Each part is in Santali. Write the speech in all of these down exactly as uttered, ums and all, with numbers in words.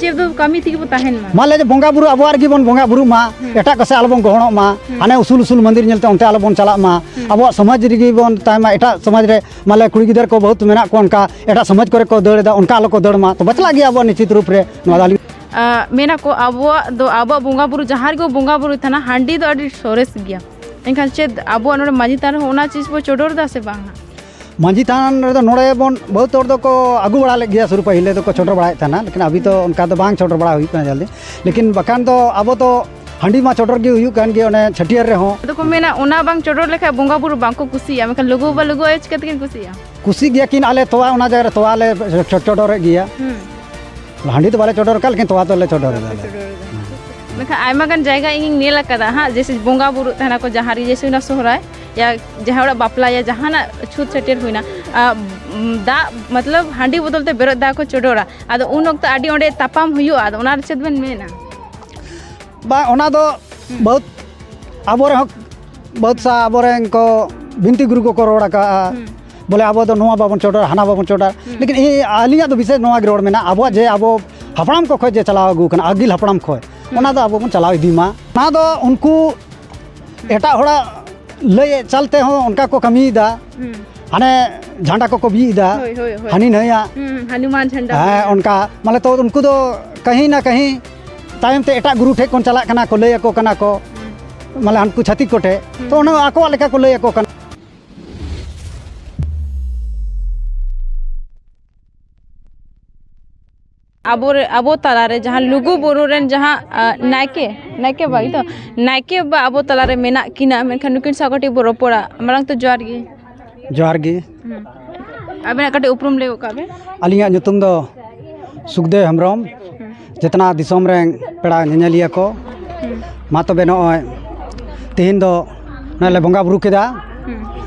ᱪᱮᱫ ᱫᱚ ᱠᱟᱹᱢᱤ ᱛᱮᱜᱮ ᱵᱚ ᱛᱟᱦᱮᱱ ᱢᱟ᱾ ᱢᱟ ᱞᱟᱹᱭ ᱡᱮ ᱵᱚᱸᱜᱟ ᱵᱩᱨᱩ ᱟᱵᱚᱣᱟᱜ ᱨᱮᱜᱮ ᱵᱚᱱ ᱵᱚᱸᱜᱟ ᱵᱩᱨᱩᱜ ᱢᱟ, ᱦᱩᱸ᱾ ᱮᱴᱟᱜ ᱠᱚ ᱥᱮᱫ ᱟᱞᱚ ᱵᱚᱱ ᱜᱚᱦᱚᱲᱚᱜ ᱢᱟ, ᱦᱩᱸ᱾ ᱦᱟᱱᱮ ᱩᱥᱩᱞ ᱩᱥᱩᱞ ᱢᱚᱱᱫᱤᱨ ᱧᱮᱞᱛᱮ ᱚᱱᱛᱮ ᱟᱞᱚ ᱵᱚᱱ ᱪᱟᱞᱟᱜ ᱢᱟ, ᱦᱩᱸ᱾ ᱟᱵᱚᱣᱟᱜ ᱥᱚᱢᱟᱡᱽ ᱨᱮᱜᱮ ᱵᱚᱱ ᱛᱟᱦᱮᱱ ᱢᱟ, ᱮᱴᱟᱜ ᱥᱚᱢᱟᱡᱽ ᱨᱮ ᱢᱟᱱᱮ ᱠᱩᱲᱤ ᱜᱤᱫᱟᱹᱨ ᱠᱚ ᱵᱚᱦᱩᱛ ᱢᱮᱱᱟᱜ ᱠᱚᱣᱟ ᱚᱱᱠᱟ ᱮᱴᱟᱜ ᱥᱚᱢᱟᱡᱽ ᱠᱚᱨᱮ ᱠᱚ ᱫᱟᱹᱲ ᱮᱫᱟ, ᱚᱱᱠᱟ ᱟᱞᱚ ᱠᱚ ᱫᱟᱹᱲ ᱢᱟ, ᱛᱚ ᱵᱟᱪᱞᱟᱜ ᱜᱮᱭᱟ ᱟᱵᱚᱣᱟᱜ ᱱᱤᱥᱪᱤᱛ ᱨᱩᱯ ᱨᱮ ᱱᱚᱣᱟ ᱫᱚ ᱟᱹᱞᱤᱧ ᱟᱸ, ᱢᱮᱱᱟ ᱠᱚ ᱟᱵᱚᱣᱟᱜ ᱫᱚ, ᱟᱵᱚᱣᱟᱜ ᱵᱚᱸᱜᱟ ᱵᱩᱨᱩ ᱡᱟᱦᱟᱸ ᱨᱮᱜᱮ ᱵᱚᱸᱜᱟ ᱵᱩᱨᱩᱭ ᱛᱟᱦᱮᱱᱟ, ᱦᱟᱺᱰᱤ ᱫᱚ ᱟᱹᱰᱤ ᱥᱚᱨᱮᱥ ᱜᱮᱭᱟ᱾ ᱮᱱᱠᱷᱟᱱ ᱪᱮᱫ ᱟᱵᱚᱣᱟᱜ ᱱᱚᱰᱮ ᱢᱟᱺᱡᱷᱤ ᱛᱷᱟᱱ ᱨᱮᱦᱚᱸ ᱚᱱᱟ ᱪᱤᱡᱽ ᱵᱚ ᱪᱚᱰᱚᱨ ᱮᱫᱟ ᱥᱮ ᱵᱟᱝ? ᱢᱟᱺᱡᱷᱤ ᱛᱷᱟᱱ ᱨᱮᱫᱚ ᱱᱚᱰᱮ ᱵᱚᱱ ᱵᱚᱦᱩᱛ ᱦᱚᱲ ᱫᱚᱠᱚ ᱟᱹᱜᱩ ᱵᱟᱲᱟ ᱞᱮᱫ ᱜᱮᱭᱟ, ᱥᱩᱨ ᱯᱟᱹᱦᱤᱞ ᱫᱚᱠᱚ ᱪᱚᱰᱚᱨ ᱵᱟᱲᱟᱭᱮᱫ ᱛᱟᱦᱮᱱᱟ, ᱞᱮᱠᱤᱱ ᱟᱵᱤ ᱛᱚ ᱚᱱᱠᱟ ᱫᱚ ᱵᱟᱝ ᱪᱚᱰᱚᱨ ᱵᱟᱲᱟ ᱦᱩᱭᱩᱜ ᱠᱟᱱᱟ ᱡᱚᱞᱫᱤ, ᱞᱮᱠᱤᱱ ᱵᱟᱠᱷᱟᱱ ᱫᱚ ᱟᱵᱚ ᱫᱚ ᱦᱟᱺᱰᱤ ᱢᱟ ᱪᱚᱰᱚᱨ ᱜᱮ ᱦᱩᱭᱩᱜ ᱠᱟᱱ ᱜᱮ ᱚᱱᱮ ᱪᱷᱟᱹᱴᱭᱟᱹᱨ ᱨᱮᱦᱚᱸ᱾ ᱟᱫᱚ ᱠᱚ ᱢᱮᱱᱟ ᱚᱱᱟ ᱵᱟᱝ ᱪᱚᱰᱚᱨ ᱞᱮᱠᱷᱟᱱ ᱵᱚᱸᱜᱟ ᱵᱩᱨᱩ ᱵᱟᱝ ᱠᱚ ᱠᱩᱥᱤᱭᱟᱜᱼᱟ, ᱢᱮᱱᱠᱷᱟᱱ ᱞᱩᱜᱩ ᱵᱟᱵᱟ ᱞᱩᱜᱩ ᱟᱭᱳ ᱪᱤᱠᱟᱹ ᱛᱮᱠᱤᱱ ᱠᱩᱥᱤᱭᱟᱜᱼᱟ? ᱠᱩᱥᱤ ᱜᱮᱭᱟ ᱠᱤᱱ, ᱟᱞᱮ ᱛᱚᱣᱟ ᱚᱱᱟ ᱡᱟᱭᱜᱟ ᱨᱮ ᱛᱚᱣᱟ ᱞᱮ ᱪᱚ-, ᱪᱚᱰᱚᱨᱮᱫ ᱜᱮᱭᱟ᱾ ᱦᱩᱸ᱾ ᱦᱟᱺᱰᱤ ᱫᱚ ᱵᱟᱞᱮ ᱪᱚᱰᱚᱨ ᱟᱠᱟᱫ, ᱞᱮᱠᱤᱱ ᱛᱚᱣᱟ ᱫᱚᱞᱮ ᱪᱚᱰᱚᱨ ᱮᱫᱟ᱾ ᱪᱚᱰᱚᱨ ᱮᱫᱟ᱾ ᱢᱮᱱᱠᱷᱟᱱ ᱟᱭᱢᱟ ᱜᱟᱱ ᱡᱟᱭᱜᱟ ᱤᱧᱤᱧ ᱧᱮᱞ ᱟᱠᱟᱫᱟ ᱦᱟᱸᱜ, ᱡᱮᱭᱥᱮ ᱵᱚᱸᱜᱟ ᱵᱩᱨᱩᱜ ᱛᱟᱦᱮᱱᱟ ᱠᱚ ᱡᱟᱦᱟᱸ ᱨᱮ, ᱡᱮᱭᱥᱮ ᱚᱱᱟ ᱥᱚᱦᱨᱟᱭ ᱭᱟ ᱡᱟᱦᱟᱸ ᱚᱲᱟᱜ ᱵᱟᱯᱞᱟ ᱭᱟ ᱡᱟᱦᱟᱱᱟᱜ ᱪᱷᱩᱛ ᱪᱷᱟᱹᱴᱭᱟᱹᱨ ᱦᱩᱭᱱᱟ, ᱟ, ᱫᱟᱜ ᱢᱚᱛᱞᱚᱵ ᱦᱟᱺᱰᱤ ᱵᱚᱫᱚᱞ ᱛᱮ ᱵᱮᱨᱮᱫ ᱫᱟᱜ ᱠᱚ ᱪᱚᱰᱚᱨᱟ᱾ ᱟᱫᱚ ᱩᱱ ᱚᱠᱛᱚ ᱟᱹᱰᱤ ᱚᱸᱰᱮ ᱛᱟᱯᱟᱢ ᱦᱩᱭᱩᱜᱼᱟ, ᱟᱫᱚ ᱚᱱᱟ ᱨᱮ ᱪᱮᱫ ᱵᱮᱱ ᱢᱮᱱᱟ? ᱵᱟᱝ, ᱚᱱᱟ ᱫᱚ ᱦᱩᱸ᱾ ᱵᱚᱦᱩᱛ ᱟᱵᱚ ᱨᱮᱦᱚᱸ ᱵᱚᱦᱩᱛ ᱥᱟ ᱟᱵᱚᱨᱮᱱ ᱠᱚ ᱵᱤᱱᱛᱤ ᱜᱩᱨᱩ ᱠᱚᱠᱚ ᱨᱚᱲ ᱟᱠᱟᱫᱼᱟ, ᱦᱩᱸ᱾ ᱵᱚᱞᱮ ᱟᱵᱚ ᱫᱚ ᱱᱚᱣᱟ ᱵᱟᱵᱚᱱ ᱪᱚᱰᱚᱨᱟ, ᱦᱟᱱᱟ ᱵᱟᱵᱚᱱ ᱪᱚᱰᱚᱨᱟ᱾ ᱦᱩᱸ᱾ ᱞᱮᱠᱤᱱ ᱤᱧ, ᱟᱹᱞᱤᱧᱟᱜ ᱫᱚ ᱵᱤᱥᱮᱥ ᱱᱚᱣᱟ ᱜᱮ ᱨᱚᱲ ᱢᱮᱱᱟᱜᱼᱟ, ᱟᱵᱚᱣᱟᱜ ᱡᱮ ᱟᱵᱚ ᱦᱟᱯᱲᱟᱢ ᱠᱚ ᱠᱷᱚᱱ ᱡᱮ ᱪᱟᱞᱟᱣ ᱟᱹᱜᱩ ᱠᱟᱱᱟ, ᱟᱹᱜᱤᱞ ᱦᱟᱯᱲᱟᱢ ᱠᱷᱚᱱ, ᱦᱩᱸ᱾ ᱚᱱᱟ ᱫᱚ ᱟᱵᱚ ᱵᱚᱱ ᱪᱟᱞᱟᱣ ᱤᱫᱤ ᱢᱟ᱾ ᱚᱱᱟ ᱫᱚ ᱩᱱᱠᱩ ᱦᱩᱸ᱾ ᱮᱴᱟᱜ ᱦᱚᱲᱟᱜ ᱞᱟᱹᱭ ᱪᱟᱞ ᱛᱮᱦᱚᱸ ᱚᱱᱠᱟ ᱠᱚ ᱠᱟᱹᱢᱤᱭᱮᱫᱟ᱾ ᱦᱩᱸ᱾ ᱦᱟᱱᱮ ᱡᱷᱟᱱᱰᱟ ᱠᱚᱠᱚ ᱵᱤᱫ ᱮᱫᱟ, ᱦᱳᱭ, ᱦᱳᱭ, ᱦᱳᱭ᱾ ᱦᱟᱹᱱᱤ ᱱᱟᱹᱭᱟᱜ᱾ ᱦᱩᱸ, ᱦᱩᱸ, ᱦᱟᱱᱩᱢᱟᱱ ᱡᱷᱟᱱᱰᱟ ᱦᱮᱸ, ᱠᱚ᱾ ᱚᱱᱠᱟ ᱢᱟᱱᱮ ᱛᱚ ᱩᱱᱠᱩ ᱫᱚ ᱠᱟᱹᱦᱤ ᱱᱟ ᱠᱟᱹᱦᱤ ᱛᱟᱭᱚᱢ ᱛᱮ ᱮᱴᱟᱜ ᱜᱩᱨᱩ ᱴᱷᱮᱱ ᱠᱚ ᱪᱟᱞᱟᱜ ᱠᱟᱱᱟ, ᱠᱚ ᱞᱟᱹᱭ ᱟᱠᱚ ᱠᱟᱱᱟ ᱠᱚ, ᱦᱩᱸ᱾ ᱢᱟᱱᱮ ᱦᱟᱱᱠᱩ ᱪᱷᱟᱹᱛᱤᱠ ᱠᱚᱴᱷᱮᱱ᱾ ᱦᱩᱸ᱾ ᱛᱚ ᱚᱱᱟ ᱟᱠᱚᱣᱟᱜ ᱞᱮᱠᱟ ᱠᱚ ᱞᱟᱹᱭ ᱟᱠᱚ ᱠᱟᱱᱟ᱾ ᱟᱵᱚ ᱨᱮ-, ᱟᱵᱚ ᱛᱟᱞᱟᱨᱮ ᱡᱟᱦᱟᱸ ᱞᱩᱜᱩ ᱵᱩᱨᱩ ᱨᱮᱱ ᱡᱟᱦᱟᱸ, ᱟ, ᱱᱟᱭᱠᱮ, ᱱᱟᱭᱠᱮ ᱵᱟᱵᱟ ᱜᱮᱛᱚ? ᱱᱟᱭᱠᱮ ᱵᱟᱵᱟ ᱟᱵᱚ ᱛᱟᱞᱟᱨᱮ ᱢᱮᱱᱟᱜ ᱠᱤᱱᱟ, ᱢᱮᱱᱠᱷᱟᱱ ᱱᱩᱠᱤᱱ ᱥᱟᱶ ᱠᱟᱹᱴᱤᱡ ᱵᱚ ᱨᱚᱯᱚᱲᱟ᱾ ᱢᱟᱲᱟᱝ ᱛᱮ ᱡᱚᱦᱟᱨ ᱜᱮ᱾ ᱡᱚᱦᱟᱨ ᱜᱮ᱾ ᱦᱩᱸ᱾ ᱟᱵᱮᱱᱟᱜ ᱠᱟᱹᱴᱤᱡ ᱩᱯᱨᱩᱢ ᱞᱟᱹᱭ ᱜᱚᱫ ᱠᱟᱜ ᱵᱮᱱ᱾ ᱟᱹᱞᱤᱧᱟᱜ ᱧᱩᱛᱩᱢ ᱫᱚ ᱥᱩᱠᱫᱮᱣ ᱦᱮᱢᱵᱨᱚᱢ᱾ ᱦᱩᱸ᱾ ᱡᱮᱛᱱᱟ ᱫᱤᱥᱚᱢ ᱨᱮᱱ ᱯᱮᱲᱟ ᱧᱮᱧᱮᱞᱤᱭᱟᱹ ᱠᱚ, ᱦᱩᱸ᱾ ᱢᱟ ᱛᱚᱵᱮ ᱱᱚᱜᱼᱚᱭ ᱛᱮᱦᱮᱧ ᱫᱚ ᱱᱚᱜᱼᱚᱭ ᱞᱮ ᱵᱚᱸᱜᱟ ᱵᱩᱨᱩ ᱠᱮᱫᱟ, ᱦᱩᱸ᱾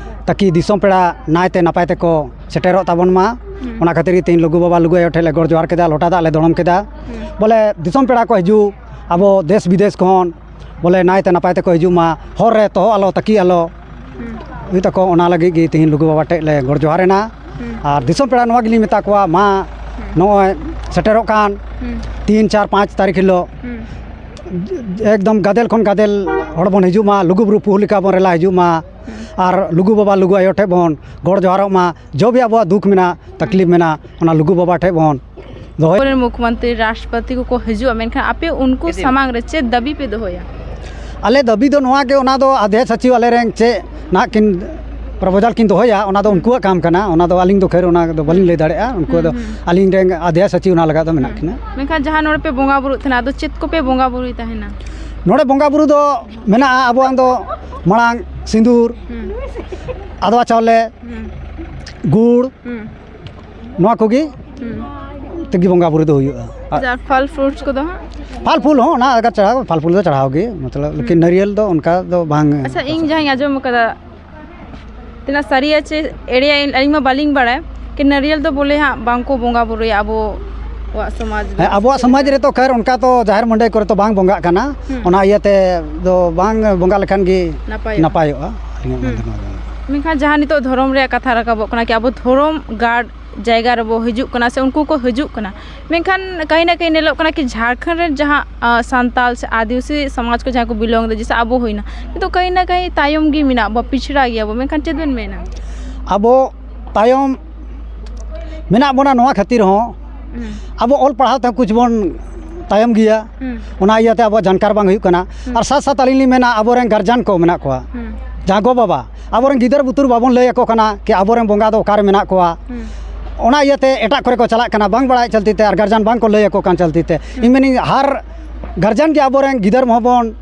ᱛᱟᱠᱤ ᱫᱤᱥᱚᱢ ᱯᱮᱲᱟ ᱱᱟᱭᱛᱮ ᱱᱟᱯᱟᱭ ᱛᱮᱠᱚ ᱥᱮᱴᱮᱨᱚᱜ ᱛᱟᱵᱚᱱ ᱢᱟ᱾ ᱦᱩᱸ᱾ ᱚᱱᱟ ᱠᱷᱟᱹᱛᱤᱨ ᱜᱮ ᱛᱮᱦᱮᱧ ᱞᱩᱜᱩ ᱵᱟᱵᱟ ᱞᱩᱜᱩ ᱟᱭᱳ ᱴᱷᱮᱱ ᱞᱮ ᱜᱚᱰ ᱡᱚᱦᱟᱨ ᱠᱮᱫᱟ, ᱞᱚᱴᱟ ᱫᱟᱜ ᱞᱮ ᱫᱚᱲᱚᱢ ᱠᱮᱫᱟ᱾ ᱦᱩᱸ᱾ ᱵᱚᱞᱮ ᱫᱤᱥᱚᱢ ᱯᱮᱲᱟ ᱠᱚ ᱦᱤᱡᱩᱜ, ᱟᱵᱚ ᱫᱮᱥ ᱵᱤᱫᱮᱥ ᱠᱷᱚᱱ ᱵᱚᱞᱮ ᱱᱟᱭᱛᱮ ᱱᱟᱯᱟᱭ ᱛᱮᱠᱚ ᱦᱤᱡᱩᱜ ᱢᱟ, ᱦᱚᱨ ᱨᱮ ᱛᱚᱦᱚᱜ ᱟᱞᱚ, ᱛᱟᱹᱠᱤ ᱟᱞᱚ ᱦᱩᱸ᱾ ᱦᱩᱭᱩᱜ ᱛᱟᱠᱚ, ᱚᱱᱟ ᱞᱟᱹᱜᱤᱫ ᱜᱮ ᱛᱮᱦᱮᱧ ᱞᱩᱜᱩ ᱵᱟᱵᱟ ᱴᱷᱮᱱ ᱞᱮ ᱜᱚᱰ ᱡᱚᱦᱟᱨ ᱮᱱᱟ᱾ ᱦᱩᱸ᱾ ᱟᱨ ᱫᱤᱥᱚᱢ ᱯᱮᱲᱟ ᱱᱚᱣᱟ ᱜᱮᱞᱤᱧ ᱢᱮᱛᱟ ᱠᱚᱣᱟ, ᱢᱟ ᱦᱩᱸ᱾ ᱱᱚᱜᱼᱚᱭ ᱥᱮᱴᱮᱨᱚᱜ ᱠᱟᱱ ᱦᱩᱸ ᱛᱤᱱ ᱪᱟᱨ ᱯᱟᱸᱪ ᱛᱟᱹᱨᱤᱠᱷ ᱦᱤᱞᱳᱜ ᱦᱩᱸ ᱮᱠᱫᱚᱢ ᱜᱟᱫᱮᱞ ᱠᱷᱚᱱ ᱜᱟᱫᱮᱞ ᱦᱚᱲ ᱵᱚᱱ ᱦᱤᱡᱩᱜ ᱢᱟ, ᱞᱩᱜᱩ ᱵᱩᱨᱩ ᱯᱩᱦᱩ ᱞᱮᱠᱟ ᱵᱚᱱ ᱨᱮᱞᱟ ᱦᱤᱡᱩᱜ ᱢᱟ᱾ ᱟᱨ ᱞᱩᱜᱩ ᱵᱟᱵᱟ ᱞᱩᱜᱩ ᱟᱭᱳ ᱴᱷᱮᱡ ᱵᱚᱱ ᱜᱚᱰ ᱡᱚᱦᱟᱨᱚᱜ ᱢᱟ᱾ ᱡᱚ ᱵᱤ ᱟᱵᱚᱣᱟᱜ ᱫᱩᱠ ᱢᱮᱱᱟᱜ, ᱛᱟᱠᱞᱤᱯ ᱢᱮᱱᱟᱜ, ᱚᱱᱟ ᱞᱩᱜᱩ ᱵᱟᱵᱟ ᱴᱷᱮᱡ ᱵᱚᱱ ᱫᱚᱦᱚᱭ᱾ ᱟᱵᱚᱨᱮᱱ ᱢᱩᱠᱷᱢᱚᱱᱛᱨᱤ, ᱨᱟᱥᱴᱨᱚᱯᱚᱛᱤ ᱠᱚᱠᱚ ᱦᱤᱡᱩᱜᱼᱟ, ᱢᱮᱱᱠᱷᱟᱱ ᱟᱯᱮ ᱩᱱᱠᱩ ᱥᱟᱢᱟᱝ ᱨᱮ ᱪᱮᱫ ᱫᱟᱹᱵᱤ ᱯᱮ ᱫᱚᱦᱚᱭᱟ? ᱟᱞᱮ ᱫᱟᱹᱵᱤ ᱫᱚ ᱱᱚᱣᱟ ᱜᱮ, ᱚᱱᱟ ᱫᱚ ᱟᱫᱷᱭᱟ ᱥᱟᱪᱤᱣ ᱟᱞᱮ ᱨᱮᱱ ᱪᱮᱫ ᱱᱟᱜ ᱠᱤᱱ ᱯᱨᱚᱯᱳᱡᱟᱞ ᱠᱤᱱ ᱫᱚᱦᱚᱭᱟ, ᱚᱱᱟ ᱫᱚ ᱩᱱᱠᱩᱣᱟᱜ ᱠᱟᱢ ᱠᱟᱱᱟ, ᱚᱱᱟ ᱫᱚ ᱟᱹᱞᱤᱧ ᱫᱚ ᱠᱷᱟᱹᱨ ᱚᱱᱟ ᱫᱚ ᱵᱟᱹᱞᱤᱧ ᱞᱟᱹᱭ ᱫᱟᱲᱮᱭᱟᱜᱼᱟ᱾ ᱩᱱᱠᱩ ᱫᱚ ᱟᱹᱞᱤᱧ ᱨᱮᱱ ᱟᱫᱷᱭᱟ ᱥᱟᱪᱤᱣ ᱚᱱᱟ ᱞᱟᱜᱟᱜ ᱫᱚ ᱢᱮᱱᱟᱜ ᱠᱤᱱᱟ᱾ ᱢᱮᱱᱠᱷᱟᱱ ᱡᱟᱦᱟᱸ ᱱᱚᱰᱮ ᱯᱮ ᱵᱚᱸᱜᱟ ᱵᱩᱨᱩᱜ ᱛᱟᱦᱮᱱᱟ, ᱟᱫᱚ ᱪᱮᱫ ᱠᱚᱯᱮ ᱵᱚᱸᱜᱟ ᱵᱩᱨᱩᱭ ᱛᱟᱦᱮᱱᱟ? ᱱᱚᱰᱮ ᱵᱚᱸᱜᱟ ᱵᱩᱨᱩ ᱫᱚ ᱢᱮᱱᱟᱜᱼᱟ, ᱟᱵᱚᱣᱟᱜ ᱫᱚ ᱢᱟᱲᱟᱝ ᱥᱤᱸᱫᱩᱨ, ᱦᱩᱸ ᱟᱫᱽᱣᱟ ᱪᱟᱣᱞᱮ, ᱦᱩᱸ ᱜᱩᱲ, ᱦᱩᱸ ᱱᱚᱣᱟ ᱠᱚᱜᱮ ᱦᱩᱸ ᱛᱮᱜᱮ ᱵᱚᱸᱜᱟ ᱵᱩᱨᱩ ᱫᱚ ᱦᱩᱭᱩᱜᱼᱟ᱾ ᱟᱨ ᱟᱨ ᱯᱷᱚᱞ ᱯᱷᱨᱩᱴᱥ ᱠᱚᱫᱚ ᱦᱟᱸᱜ? ᱯᱷᱟᱞ ᱯᱷᱩᱞ ᱦᱚᱸ ᱚᱱᱟ ᱟᱜᱟᱨ ᱪᱟᱲᱦᱟᱣ, ᱯᱷᱟᱞ ᱯᱷᱩᱞ ᱫᱚ ᱪᱟᱲᱦᱟᱣ ᱜᱮ, ᱢᱚᱛᱞᱚᱵ, ᱞᱮᱠᱤᱱ ᱱᱟᱹᱨᱤᱭᱮᱞ ᱫᱚ ᱚᱱᱠᱟ ᱫᱚ ᱵᱟᱝ᱾ ᱟᱪᱪᱷᱟ, ᱤᱧ ᱡᱟᱦᱟᱸᱧ ᱟᱸᱡᱚᱢ ᱟᱠᱟᱫᱟ, ᱛᱤᱱᱟᱹᱜ ᱥᱟᱹᱨᱤᱭᱟ ᱪᱮ ᱮᱲᱮᱭᱟ, ᱤᱧ ᱟᱹᱞᱤᱧ ᱢᱟ ᱵᱟᱹᱞᱤᱧ ᱵᱟᱲᱟᱭ ᱠᱤ ᱱᱟᱹᱨᱤᱭᱮᱞ ᱫᱚ ᱵᱚᱞᱮ ᱦᱟᱸᱜ ᱵᱟᱝᱠᱚ ᱵᱚᱸᱜᱟ ᱵᱩᱨᱩᱭᱟ ᱟᱵᱚᱣᱟᱜ ᱥᱚᱢᱟᱡᱽ ᱨᱮ᱾ ᱦᱮᱸ, ᱟᱵᱚᱣᱟᱜ ᱥᱚᱢᱟᱡᱽ ᱨᱮᱛᱚ ᱠᱷᱟᱨ ᱚᱱᱠᱟ ᱛᱚ ᱡᱟᱦᱮᱨ ᱢᱟᱹᱰᱟᱹᱭ ᱠᱚᱨᱮ ᱛᱚ ᱵᱟᱝ ᱵᱚᱸᱜᱟᱜ ᱠᱟᱱᱟ᱾ ᱦᱩᱸ᱾ ᱚᱱᱟ ᱤᱭᱟᱹᱛᱮ ᱫᱚ ᱵᱟᱝ ᱵᱚᱸᱜᱟ ᱞᱮᱠᱷᱟᱱ ᱜᱮ ᱱᱟᱯᱟᱭᱚᱜᱼᱟ᱾ ᱱᱟᱯᱟᱭᱚᱜᱼᱟ᱾ ᱟᱹᱞᱤᱧᱟᱜ ᱢᱮᱱ ᱫᱚ ᱱᱚᱣᱟ ᱜᱮ᱾ ᱢᱮᱱᱠᱷᱟᱱ ᱡᱟᱦᱟᱸ ᱱᱤᱛᱚᱜ ᱫᱷᱚᱨᱚᱢ ᱨᱮᱭᱟᱜ ᱠᱟᱛᱷᱟ ᱨᱟᱠᱟᱵᱚᱜ ᱠᱟᱱᱟ ᱠᱤ ᱟᱵᱚ ᱫᱷᱚᱨᱚᱢ ᱜᱟᱲ ᱡᱟᱭᱜᱟ ᱨᱮᱵᱚ ᱦᱤᱡᱩᱜ ᱠᱟᱱᱟ ᱥᱮ ᱩᱱᱠᱩ ᱠᱚ ᱦᱤᱡᱩᱜ ᱠᱟᱱᱟ, ᱢᱮᱱᱠᱷᱟᱱ ᱠᱟᱹᱦᱤ ᱱᱟ ᱠᱟᱹᱦᱤ ᱧᱮᱞᱚᱜ ᱠᱟᱱᱟ ᱠᱤ ᱡᱷᱟᱲᱠᱷᱚᱸᱰ ᱨᱮᱱ ᱡᱟᱦᱟᱸ, ᱟ, ᱥᱟᱱᱛᱟᱞ ᱥᱮ ᱟᱹᱫᱤᱵᱟᱹᱥᱤ ᱥᱚᱢᱟᱡᱽ ᱠᱚ ᱡᱟᱦᱟᱸ ᱠᱚ ᱵᱤᱞᱚᱝ ᱮᱫᱟ, ᱡᱮᱭᱥᱮ ᱟᱵᱚ ᱦᱩᱭᱱᱟ, ᱱᱤᱛᱚᱜ ᱠᱟᱹᱦᱤ ᱱᱟ ᱠᱟᱹᱦᱤ ᱛᱟᱭᱚᱢ ᱜᱮ ᱢᱮᱱᱟᱜ ᱵᱚ, ᱯᱤᱪᱷᱲᱟ ᱜᱮᱭᱟ ᱵᱚ, ᱢᱮᱱᱠᱷᱟᱱ ᱪᱮᱫ ᱵᱮᱱ ᱢᱮᱱᱟ? ᱟᱵᱚ ᱛᱟᱭᱚᱢ ᱢᱮᱱᱟᱜ ᱵᱚᱱᱟ ᱱᱚᱣᱟ ᱠᱷᱟᱹᱛᱤᱨ ᱦᱚᱸ, ᱦᱩᱸ᱾ ᱟᱵᱚ ᱚᱞ ᱯᱟᱲᱦᱟᱣ ᱛᱮᱦᱚᱸ ᱠᱩᱪ ᱵᱚᱱ ᱛᱟᱭᱚᱢ ᱜᱮᱭᱟ᱾ ᱦᱩᱸ᱾ ᱚᱱᱟ ᱤᱭᱟᱹᱛᱮ ᱟᱵᱚᱣᱟᱜ ᱡᱟᱱᱠᱟᱨ ᱵᱟᱝ ᱦᱩᱭᱩᱜ ᱠᱟᱱᱟ᱾ ᱦᱩᱸ᱾ ᱟᱨ ᱥᱟᱛ ᱥᱟᱛ ᱟᱹᱞᱤᱧ ᱞᱤᱧ ᱢᱮᱱᱟ, ᱟᱵᱚᱨᱮᱱ ᱜᱟᱨᱡᱟᱱ ᱠᱚ ᱢᱮᱱᱟᱜ ᱠᱚᱣᱟ, ᱦᱩᱸ᱾ ᱡᱟᱦᱟᱸ ᱜᱚ ᱵᱟᱵᱟ, ᱟᱵᱚᱨᱮᱱ ᱜᱤᱫᱟᱹᱨ ᱵᱩᱛᱩᱨ ᱵᱟᱵᱚᱱ ᱞᱟᱹᱭ ᱟᱠᱚ ᱠᱟᱱᱟ ᱠᱤ ᱟᱵᱚᱨᱮᱱ ᱵᱚᱸᱜᱟ ᱫᱚ ᱚᱠᱟᱨᱮ ᱢᱮᱱᱟᱜ ᱠᱚᱣᱟ᱾ ᱦᱩᱸ᱾ ᱚᱱᱟ ᱤᱭᱟᱹᱛᱮ ᱮᱴᱟᱜ ᱠᱚᱨᱮ ᱠᱚ ᱪᱟᱞᱟᱜ ᱠᱟᱱᱟ, ᱵᱟᱝ ᱵᱟᱲᱟᱭ ᱪᱚᱞᱛᱤ ᱛᱮ ᱟᱨ ᱜᱟᱨᱡᱟᱱ ᱵᱟᱝ ᱠᱚ ᱞᱟᱹᱭ ᱟᱠᱚ ᱠᱟᱱ ᱪᱚᱞᱛᱤ ᱛᱮ᱾ ᱤᱧ ᱢᱮᱱᱤᱧ, ᱦᱟᱨ ᱜᱟᱨᱡᱟᱱ ᱜᱮ ᱟᱵᱚᱨᱮᱱ ᱜᱤᱫᱟᱹᱨ ᱦᱚᱸ ᱵᱚᱱ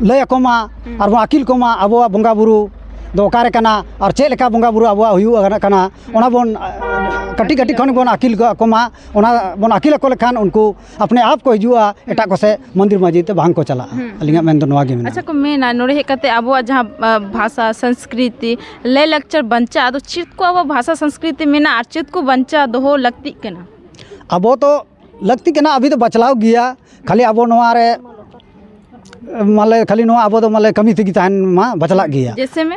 ᱞᱟᱹᱭ ᱟᱠᱚ ᱢᱟ ᱦᱩᱸ᱾ ᱟᱨ ᱵᱚᱱ ᱟᱹᱠᱤᱞ ᱠᱚᱢᱟ, ᱟᱵᱚᱣᱟᱜ ᱵᱚᱸᱜᱟ ᱵᱩᱨᱩ ᱫᱚ ᱚᱠᱟᱨᱮ ᱠᱟᱱᱟ ᱟᱨ ᱪᱮᱫ ᱞᱮᱠᱟ ᱵᱚᱸᱜᱟ ᱵᱩᱨᱩ ᱟᱵᱚᱣᱟᱜ ᱦᱩᱭᱩᱜ ᱠᱟᱱᱟ, ᱚᱱᱟ ᱵᱚᱱ, ᱟ, ᱠᱟᱹᱴᱤᱡ ᱠᱟᱹᱴᱤᱡ ᱠᱷᱚᱱ ᱵᱚᱱ ᱟᱹᱠᱤᱞ ᱠᱚᱢᱟ, ᱚᱱᱟ ᱵᱚᱱ ᱟᱹᱠᱤᱞ ᱟᱠᱚ ᱞᱮᱠᱷᱟᱱ ᱩᱱᱠᱩ ᱟᱯᱱᱮ ᱟᱯ ᱠᱚ ᱦᱤᱡᱩᱜᱼᱟ, ᱮᱴᱟᱜ ᱠᱚ ᱥᱮᱫ ᱢᱚᱱᱫᱤᱨ ᱢᱚᱥᱡᱤᱫ ᱛᱮ ᱵᱟᱝ ᱠᱚ ᱪᱟᱞᱟᱜᱼᱟ᱾ ᱦᱩᱸ᱾ ᱟᱹᱞᱤᱧᱟᱜ ᱢᱮᱱ ᱫᱚ ᱱᱚᱣᱟ ᱜᱮ ᱢᱮᱱᱟᱜᱼᱟ᱾ ᱟᱪᱪᱷᱟ ᱠᱚ ᱢᱮᱱᱟ, ᱱᱚᱰᱮ ᱦᱮᱡ ᱠᱟᱛᱮ ᱟᱵᱚᱣᱟᱜ ᱡᱟᱦᱟᱸ, ᱟ, ᱵᱷᱟᱥᱟ, ᱥᱚᱝᱥᱠᱨᱤᱛᱤ, ᱞᱟᱭᱼᱞᱟᱠᱪᱟᱨ ᱵᱟᱧᱪᱟᱜᱼᱟ, ᱟᱫᱚ ᱪᱮᱫ ᱠᱚ ᱟᱵᱚᱣᱟᱜ ᱵᱷᱟᱥᱟ, ᱥᱚᱝᱥᱠᱨᱤᱛᱤ ᱢᱮᱱᱟᱜᱼᱟ ᱟᱨ ᱪᱮᱫ ᱠᱚ ᱵᱟᱧᱪᱟᱣ ᱫᱚᱦᱚ ᱞᱟᱹᱠᱛᱤᱜ ᱠᱟᱱᱟ? ᱟᱵᱚ ᱛᱚ ᱞᱟᱹᱠᱛᱤ ᱠᱟᱱᱟ, ᱟᱵᱚ ᱫᱚ ᱵᱟᱪᱞᱟᱣ ᱜᱮᱭᱟ, ᱠᱷᱟᱹᱞᱤ ᱟᱵᱚ ᱱᱚᱣᱟ ᱨᱮ, ᱢᱟᱞᱮ, ᱠᱷᱟᱹᱞᱤ ᱱᱚᱣᱟ ᱟᱵᱚ ᱫᱚ ᱢᱟᱞᱮ ᱠᱟᱹᱢᱤ ᱛᱮᱜᱮ ᱛᱟᱦᱮᱱ ᱢᱟ, ᱵᱟᱪᱞᱟᱜ ᱜᱮᱭᱟ᱾ ᱡᱮᱥᱮ ᱢᱮ?